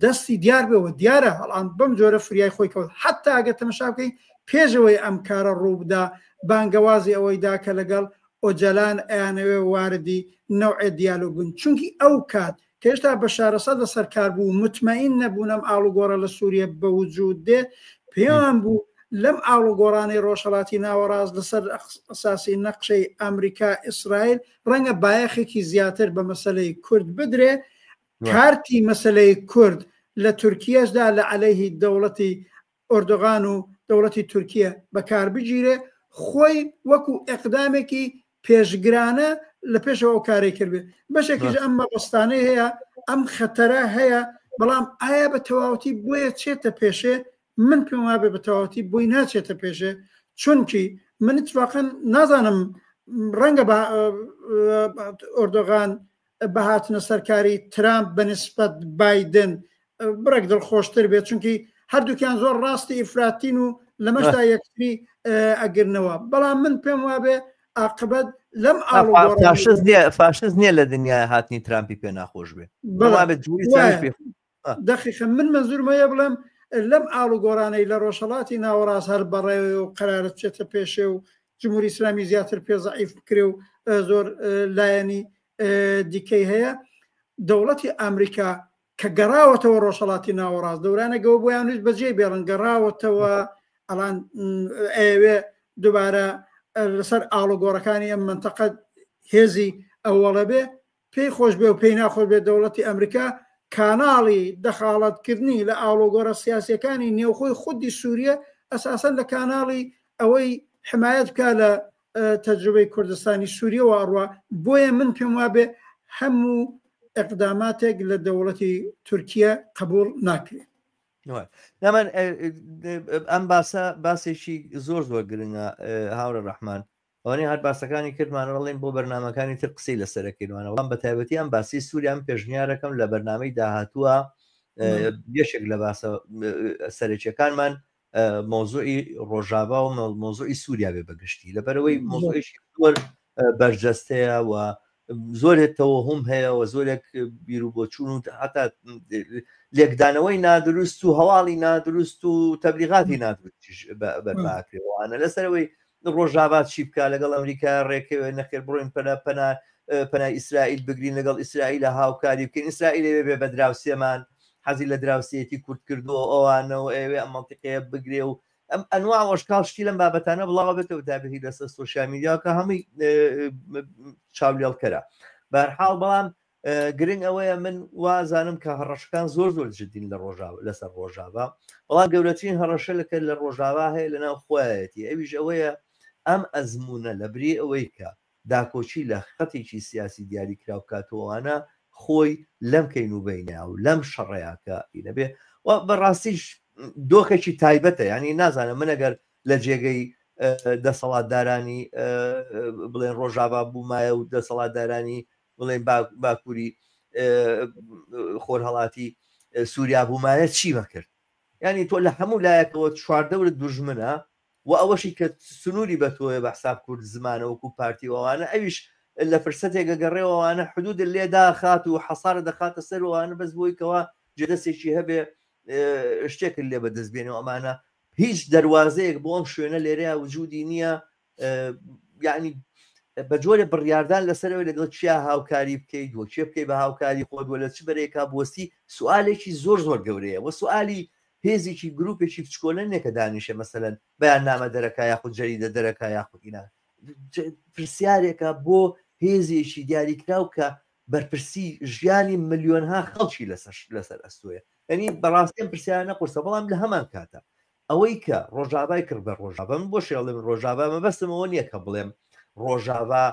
دەستی دیار بێ و دیارە هەڵان بەم جۆرە فریای خۆی کەوت حتا ئەگەر تەمەشا بکەین پێشەوەی ئەم کارە ڕووبدا بانگەوازی ئەوەی دا کە لەگەڵ ئۆجەلان ئەیانەوێ واردی نەوعێ دیالۆگ بن چونکی ئەو کات کە هێشتا بەشار ئەسەد لەسەر کار بوو متمەئین نەبوون ئەم ئاڵوگۆڕە لە سووریە بە وجوود دێ پێیان بوو لەم ئاڵوگۆڕانەی ڕۆژهەڵاتی ناوەڕاست لەسەر ئەساسی نەقشەی ئەمریکا ئیسرائیل ڕەنگە بایەخێکی زیاتر بە مەسەلەی کورد بدرێ کارتی مەسەلەی کورد لە تورکیەشدا لە عەلەیهی دەوڵەتی ئۆردوغان و دەوڵەتی تورکیە بەکار بگیرێ، خۆی وەکو ئیقدامێکی پێشگرانە لە پێشەوە ئەو کارەی کردبێ. بەشێکیش ئەم مەبەستانەی هەیە، ئەم خەتەرە هەیە، بەڵام ئایا بە تەواوەتی بۆیە چێتە پێشێ؟ من پێم وابێ بە تەواوەتی بۆی ناچێتە پێشێ، چونکی من اتفاقا نازانم ڕەنگە بە ئۆردوغان بە هاتنە سەرکاری ترامپ بە نسبەت بایدن بڕێک دڵخۆشتر بێت چونکی هەردووکیان زۆر ڕاستی ئیفراتین و لەمەشدا یەکتری ئەگرنەوە بەڵام من پێم وابێ ئاقبەت لەم فاشست نییە فاشست نییە لە دنیا هاتنی ترامپی پێ ناخۆش بێ دەقیقە من مەنزورمەیە بڵێم لەم ئاڵوگۆڕانەی لە ڕۆژهەڵاتی ناوەڕاست هەر بەڕێوەیە و قەرارە بچێتە پێشێ و جمهوری ئیسلامی زیاتر پێ زەعیف بکرێ و زۆر لایەنی دیکەی هەیە دەوڵەتی ئەمریکا کە گەڕاوەتەوە ڕۆژهەڵاتی ناوەڕاست دەورانێکەوە بۆیان ویست بەجێ بێڵن گەڕاوەتەوە ئەڵان ئەیەوێ دووبارە لەسەر ئاڵوگۆڕەکانی ئەم منتەقە هێزی ئەوەڵە بێ پێی خۆش بێ و پێی ناخۆش بێ دەوڵەتی ئەمریکا کاناڵی دەخاڵەتکردنی لە ئاڵۆگۆڕە سیاسیەکانی نێوخۆی خودی سووریە ئەساسەن لە کاناڵی ئەوەی حمایەت بکا لە تەجروبەی کوردستانی سووریەوە ئەڕوا بۆیە من پێم وابێ هەموو ئەقداماتێک لە دەوڵەتی تورکیە قبوڵ ناکرێت. نامان ئەم باسە باسێکی زۆر زۆر گرنگە هاوڕێ ڕەحمان ئەوانەی هەر باسەکانی کردمان ڕڵێن بۆ بەرنمەکانی تر قسەی لەسەرەکەینوانە بەڵام بە تایبەتی ئەم باسی سووریان پێشنیارەکەم لە بەرنمەی داهاتووە یەکێک لە باسە سەرەکیەکانمان مۆزوعی ڕۆژاوا و مۆزوعی سووریا بێ بەگشتی لەبەرەوەی مۆزوعیشی زۆر بەرجەستەیە و زۆرێک تەوەهوم هەیە و زۆرێک بیر و بۆچوون و هەتا لێکدانەوەی نادروست و هەواڵی نادروست و تەبلیغاتی نادروستیش بەرپاکرێوانە لەسەرەوەی ڕۆژاوا چی بکا لەگەڵ ئەمریکا ڕێکەوێ نەخێر بڕۆین پەنا پەنا پەنای ئیسرائیل بگرین لەگەڵ ئیسرائیل هاوکاری بکەین ئیسرائیل ئەوێ بێ بە دراوسێمان حەزی لە دراوسێتی کورد کردووە ئەوانەوە ئەوێ ئەم منطقەیە بگرێ و ئەم ئەنواع وەشکاڵ شتی لەم بابەتانە بڵاوە بێتەوە تابەتی لەسەر سۆشیال میدیا کە هەمووی چاولێڵکەرە بەرحاڵ بەڵام گرنگ ئەوەیە من وازانم کە هەڕەشەکان زۆر زۆر جدین لە ڕۆژاوا لەسەر ڕۆژاوا بەڵام گەورەترین هەڕەشە لەکە لە ڕۆژاوا هەیە لە ناو خۆیەتی ئەویش ئەوەیە ئەم ئەزموونە لە بری ئەوەی کە داکۆکی لە خەتێکی سیاسی دیاریکراو بکاتەوە ئەوانە خۆی لەم کەین و بەینە و لەم شەڕەیە کە ئینەبێ و بەڕاستیش دۆخێکی تایبەتە یعنی نازانم من ئەگەر لە جێگەی دەسەڵاتدارانی بڵێن ڕۆژاوا بوومایە و دەسەڵاتدارانی بڵێن باکووری خۆرهەڵاتی سووریا بوومایە چی بەکرد یعنی تۆ لە هەموو لایەکەوە چواردەورت دوژمنە و ئەوەشی کە سنووری بە تۆیە بە حساب کورد زمانە وەکو پارتی و ئەوانە ئەویش لە فرسەتێک ئەگەڕێەوە ئەوانە حدودت لێ داخات و حەسارە دەخاتە سەر و ئەوانە بەس بۆی کەوا جێدەستێکی هەبێ شتێکت لێ بەدەست بێنێ و ئەمانە هیچ دەروازەیەک بۆ ئەم شوێنە لێرەیە وجودی نییە یعنی بە جۆرە بڕیاردان لەسەرەوەی لەگەڵ چیا هاوکاری بکەیت و کێ بکەی بە هاوکاری خۆت وە لە چ بەرەیەکا بوەستی سوالێکی زۆر زۆر گەورەیە وە سوالی هێزێکی گروپێکی بچکۆلە نییە کە دانیشێ مەسەلەن بەیاننامە دەرەکا یاخود جەریدە دەرەکا یاخود ئینا پرسیارێکە بۆ هێزێکی دیاریکراو کە بەرپرسی ژیانی ملیۆنها خەڵکی لەسەر لەسەر ئەستۆیە یعنی بەڕاستی ئەم پرسیارانە قورسە بەڵام لە هەمان کاتە ئەوەی کە ڕۆژاڤای کرد بە ڕۆژاڤا من بۆ شێڵێم ڕۆژاڤا مەبەستم ئەوە نییە کە بڵێم ڕۆژاڤا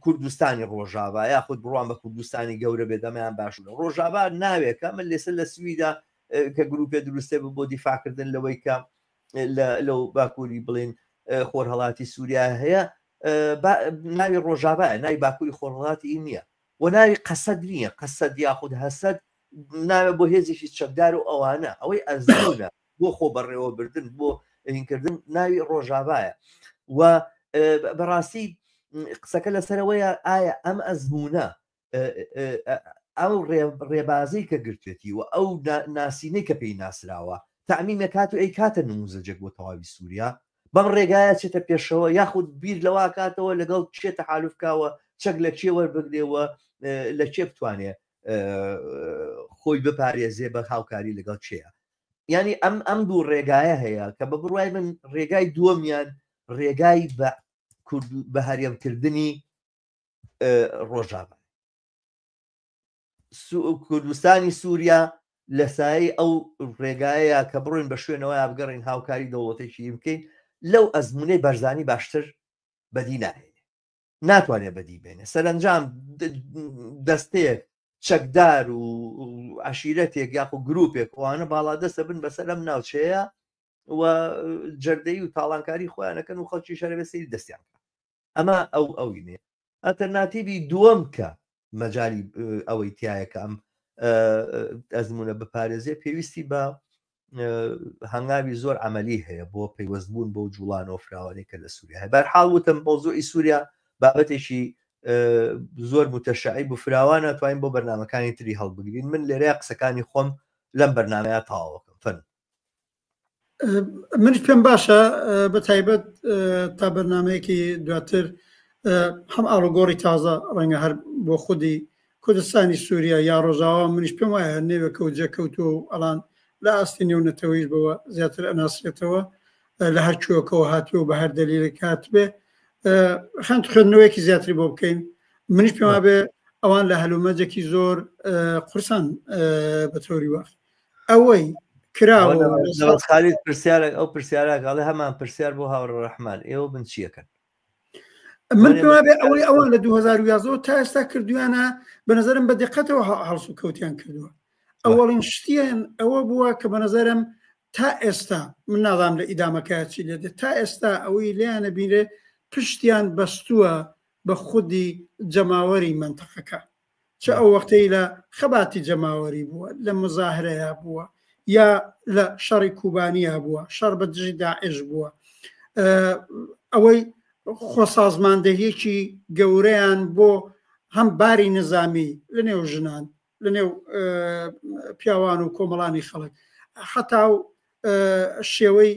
کوردستانی ڕۆژاڤا یاخود بڕوام بە کوردستانی گەورە بێت ئەمەیان باشوورە ڕۆژاڤا ناوێکە من لێسەر لە سویدا کە گروپێ دروستێ بوو بۆ دیفاعکردن لەوەی کە لەو باکووری بڵین خۆرهەڵاتی سووریا هەیە ناوی ڕۆژاڤایە ناوی باکووری خۆرهەڵاتی نییە و ناوی قەسەد نییە قەسەد یاخود هەسەد ناوە بۆ هێزێکی چەکدار و ئەوانە ئەوەی ئەزمونە بۆ خۆ بەڕێوەبردن بۆ هینکردن ناوی ڕۆژاڤایە و بەڕاستی قسەکە لەسەرەوەیە ئایا ئەم ئەزمونە ئەو ڕێبازەی کە گرتێتی و ئەو ناسینەی کە پێی ناسراوە تەعمیمە کات و ئەی کاتە نموزەجێک بۆ تەواوی سووریا بەم ڕێگایە چێتە پێشەوە یاخود بیر لەوا کاتەوە لەگەڵ کێ تەحالف کاوە چەک لە کێ وەربگرێ و لە کێ بتوانێ خۆی بپارێزێ بە هاوکاری لەگەڵ کێیە یعنی ئەم ئەم دوو ڕێگایە هەیە کە بە بڕوای من ڕێگای دووەمیان ڕێگای بە کورد بە هەرێمکردنی ڕۆژاوا کوردستانی سووریا لە سایەی ئەو ڕێگایەیە کە بڕۆین بە شوێنەوە بگەڕین هاوکاری دەوڵەتێکی بکەین لەو ئەزمونەی بەرزانی باشتر بەدی ناهێنێ ناتوانێت بەدی بێنێ سەرنجام دەستەیەک چەکدار و عشیرەتێک یاخۆ گروپێک ئەوانە باڵادەستە بن بەسەر ئەم ناوچەیە و جەردەی و تاڵانکاری خۆیانەکەن و خەڵکی شەرەبێ سەیری دەستیان بکە ئەمە ئەو ئەوینێ ئەلتەرناتیڤی دووەم کە مەجای ئەوەی تایە کە ئەم ئەزمونە بپارێزێ پێویستی بە هەنگاوی زۆر عملی هەیە بۆ پەیوەست بوون بۆ جوڵانەوە فراوانی کە لە سووریا هەیە بەرحاڵ وتم مەوزوعی سووریا بابەتێکی زۆر متەشعی بۆ فراوانە توانین بۆ بەرنمەکانی تری هەڵبگرین من لێرەیە قسەکانی خۆم لەم بەرنمەیە تەواوەکەم فەرموو منیش پێم باشە بە تایبەت تا بەرنمەیەکی دواتر هەم ئاڵوگۆڕی تازە ڕەنگە هەر بۆ خودی کوردستانی سووریا یا ڕۆژاوا منیش پێم وایە نێوێکە و جێکەوتووە و ئەڵان لە ئاستی نێونەتەوەیش بەوە زیاتر ئەناسرێتەوە لە هەر کوێکەوە هاتووە بە هەر دەلیلێک هاتبێ خەند خوێندنەوەیەکی زیاتری بۆ بکەین منیش پێم وابێ ئەوان لە هەلومەرجێکی زۆر قورسان بە تۆری وەخت ئەوەی کراوە خالید پرسیارێک ئەو پرسیارە گەڵێ هەمان پرسیار بۆ هاوڕ ڕەحمان ئێوە بن چیەکەن من پێم وابێ ئەوەی ئەوان لە 2011 تا ئێستا کردویانە بە نظرم بە دقەتەوە هەڵس و کەوتیان کردووە ئەوەڵین شتیان ئەوە بووە کە بە نظرم تا ئێستا من نازانم لە ئیدامەکە چی لێ دێت تا ئێستا ئەوەی لێیانە بینرێ پشتیان بەستووە بە خودی جەماوەری مەنتەقەکە چ ئەو وەختەی لە خەباتی جەماوەری بووە لە مزاهرەیە بووە یا لە شەڕی کوبانیا بووە شەڕ بە دژی داعش بووە ئەوەی خۆسازماندەهیەکی گەورەیان بۆ هەم باری نظامی لە نێو ژنان لە نێو پیاوان و کۆمەڵانی خەڵک حتا و شێوەی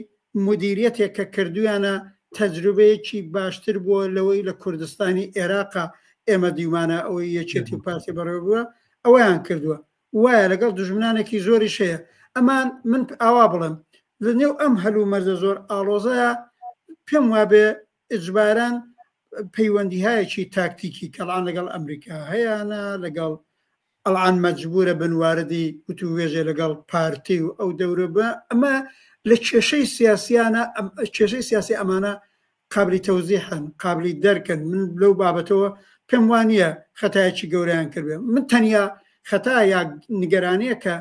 مدیریەتێک کە کردویانە تەجروبەیەکی باشتر بووە لەوەی لە کوردستانی عێراقا ئێمە دیومانە ئەوەی یەکێتی و پارتی بەڕێوە بووە ئەوەیان کردووە وایە لەگەڵ دژمنانێکی زۆریش هەیە ئەمان من ئاوا بڵێم لە نێو ئەم هەلومەرجە زۆر ئاڵۆزەیە پێم وابێ ئیجباران پەیوەندیهایەکی تاکتیکی کەڵان لەگەڵ ئەمریکا هەیەە لەگەڵ ئەڵان مەجبورە بن واردی وتووێژێ لەگەڵ پارتی و ئەو دەورە بە ئەمە لە کێشەی سیاسیانە کێشەی سیاسی ئەمانە قابلی تەوزیحن، قابلی دەرکن، من لەو بابەتەوە پێم وانییە خەتایەکی گەورەیان کردبێ، من تەنیا خەتا یا نیگەرانییە کە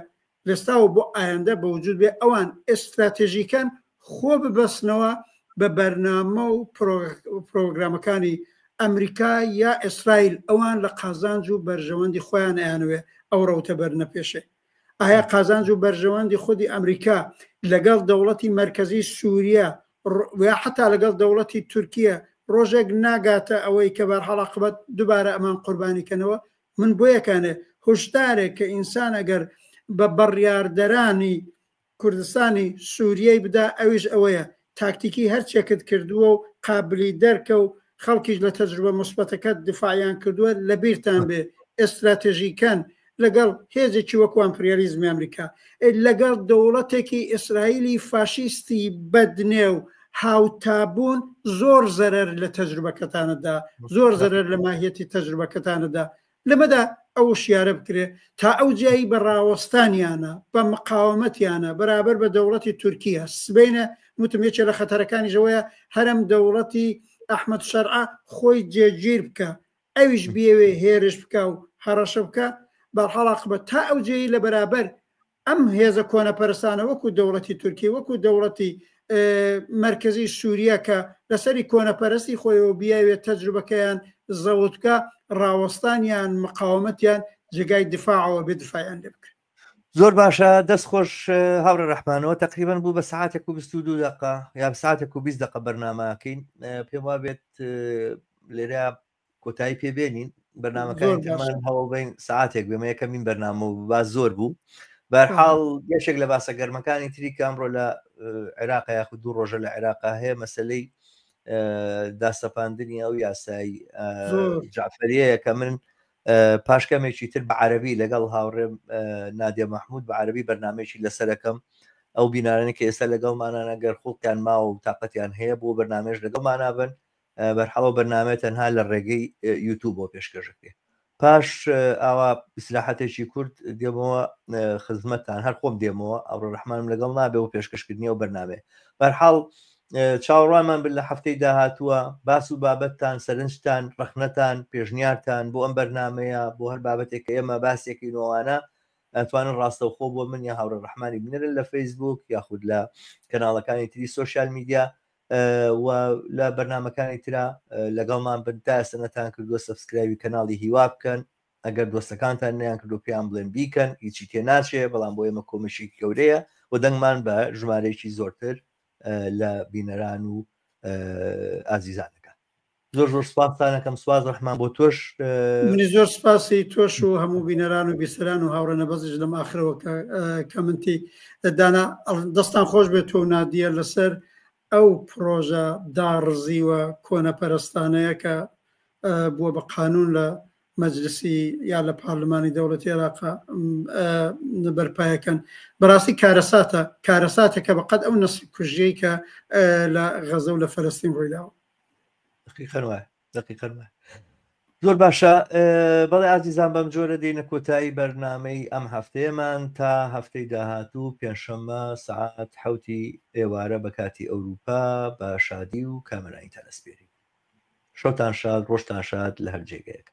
لەستاوە بۆ ئایندە بە وجود بێ ئەوان ئێستراتێژیکەن خۆ ببەستنەوە بە بەرنامە و پرۆگرامەکانی ئەمریکا یا ئیسرائیل ئەوان لە قازانج و بەرژەوەندی خۆیان ئەیانەوێ ئەو ڕەوتە بەرنە پێشێ ئایا قازانج و بەرژەوەندی خودی ئەمریکا لەگەڵ دەوڵەتی مەرکەزی سووریە یا حتا لەگەڵ دەوڵەتی تورکیە ڕۆژێک ناگاتە ئەوەی کە بەرحاڵ عاقبەت دوبارە ئەمان قوربانی کەنەوە من بۆ یەکانێ هوشدارێک کە ئینسان ئەگەر بە بڕیاردەرانی کوردستانی سوریەی بدا ئەویش ئەوەیە تاکتیکی هەرچێکت کردووە و قابلی دەرکە و خەڵکیش لە تەجروبە موسبەتەکەت دیفاعیان کردووە لەبیرتان بێ ئێستراتێژیکەن لەگەڵ هێزێکی وەکو ئەمپریالیزمی ئەمریکا لەگەڵ دەوڵەتێکی ئیسرائیلی فاشیستی بەدنێو هاوتابوون زۆر زەرەر لە تەجروبەکەتانەدا زۆر زەرەر لە ماهیەتی تەجروبەکەتانەدا لەمەدا ئەو وشیارە بکرێ تا ئەو جێی بە ڕاوەستانیانە بە مقاومەتیانە بەرابەر بە دەوڵەتی تورکیە سبەینە وتم یەکێ لە خەتەرەکانیش ئەوەیە هەرم دەوڵەتی ئەحمەد شەرعە خۆی جێگیر بکە ئەویش بیەوێ هێرش بکا و هەڕەشە بکا بەرحاڵ عاقبەت تا ئەو جێی لە بەرابەر ئەم هێزە کۆنەپەرستانە وەکو دەوڵەتی تورکی وەکو دەوڵەتی مەرکەزی سووریە کە لەسەری کۆنەپەرستی خۆیەوە بیاوێت تەجروبەکەیان زەوت بکە ڕاوەستانیان مقاومەتیان جێگای دفاعەوە بێ دفاعیان لێ بکرێت. زۆر باشە دەست خۆش هاوڕێ ڕەحمانەوە تقریبان بوو بە ساعتێک و 22 دقە یا ساعتێک و 20 دقە بەرنامەکەین پێم وابێت لێرە کۆتایی پێ بێنین بەرنامەکانی ترمان هەوڵ بین ساعتێک بێمە یەکەمین بەرنامە و با زۆر بوو بەرحاڵ یەکێک لە باسە گەرمەکانی تری کە ئەمڕۆ لە عێراق یاخود دوو ڕۆژە لە عێراقا هەیە مەسلەی داسەپاندنی ئەو یاسای جعفریەیە کە من پاش کەمێکی تر بە عەربی لەگەڵ هاوڕێم نادیە مححمود بە عەربی بەرنمەیەکی لەسەرەکەم ئەو بینارانە کە ئێستا لەگەڵمانانە گەر خوڵقیان ماوە و تااقەتیان هەیە بۆ بەرنمێش لەگەڵمانە بن بەرحاڵ ئەو بەرنامەیە تەنها لە ڕێگەی یوتوبەوە پێشکەشەکرێ پاش ئاوا ئیسراحەتێکی کورت دێمەوە خزمەتتان هەر خۆم دێمەوە ئەوڕۆ ڕەحمانم لەگەڵ نابێ و پێشکەشکردنی ئەو بەرنامەیە بەرحاڵ چاوەڕوانمان بن لە هەفتەی داهاتووە باس و بابەتتان سەرنجتان ڕەخنەتان پێشنیارتان بۆ ئەم بەرنمەیە بۆ هەر بابەتێک کە ئێمە باسێکی نۆوانە ئەتوانن ڕاستەوخۆ بۆ من یا هاوڕێ ڕەحمانی بنێرن لە فەیسبوک یاخود لە کەناڵەکانی تری سۆشیال میدیا و لە بەرنمەکانی ترا لەگەڵمان بن تا ئێستا نەتان کردووە subscribe ی کەناڵی هیوا بکەن ئەگەر دۆستەکانتان نیان کردو پێیان بڵێن بیکەن هیچی تێ ناچێ بەڵام بۆ ئێمە کۆمەکێکی گەورەیە و دەنگمان بە ژمارەیەکی زۆرتر لە بینەران و ئازیزانەکە زۆر زۆر سپاستانەکەم سپاس ڕەحمان بۆ تۆش منی زۆر سپاسی تۆش و هەموو بینەران و بیسەران و هاوڕێ نەبەزیش لەم ئاخرەوە کە کەمنتی دانا دەستان خۆش بێت تۆ و نادیە لەسەر ئەو پرۆژە داڕزیوە کۆنەپەرستانەیە کە بووە بە قانون لە مەجلسی یا لە پارلمانی دەوڵەتی عێراق بەرپایەکەن بەڕاستی کارەساتە کارەساتێکە بەقەد ئەو نەسل کوژیەی کە لە غەزە و لە فەلەستین ڕوویداوە. دقیقەن وایە دقیقەن وایە زۆر باشە بەڵێ ئازیزان بەم جۆرە دێنە کۆتایی بەرنامەی ئەم هەفتەیەمان تا هەفتەی داهاتوو پێنجشەممە سەعات حەوتی ئێوارە بە کاتی ئەوروپا بە شادی و کامەرانیتان ئەسپێرین شەوتان شاد ڕۆژتان شاد لە هەر جێگەیەک.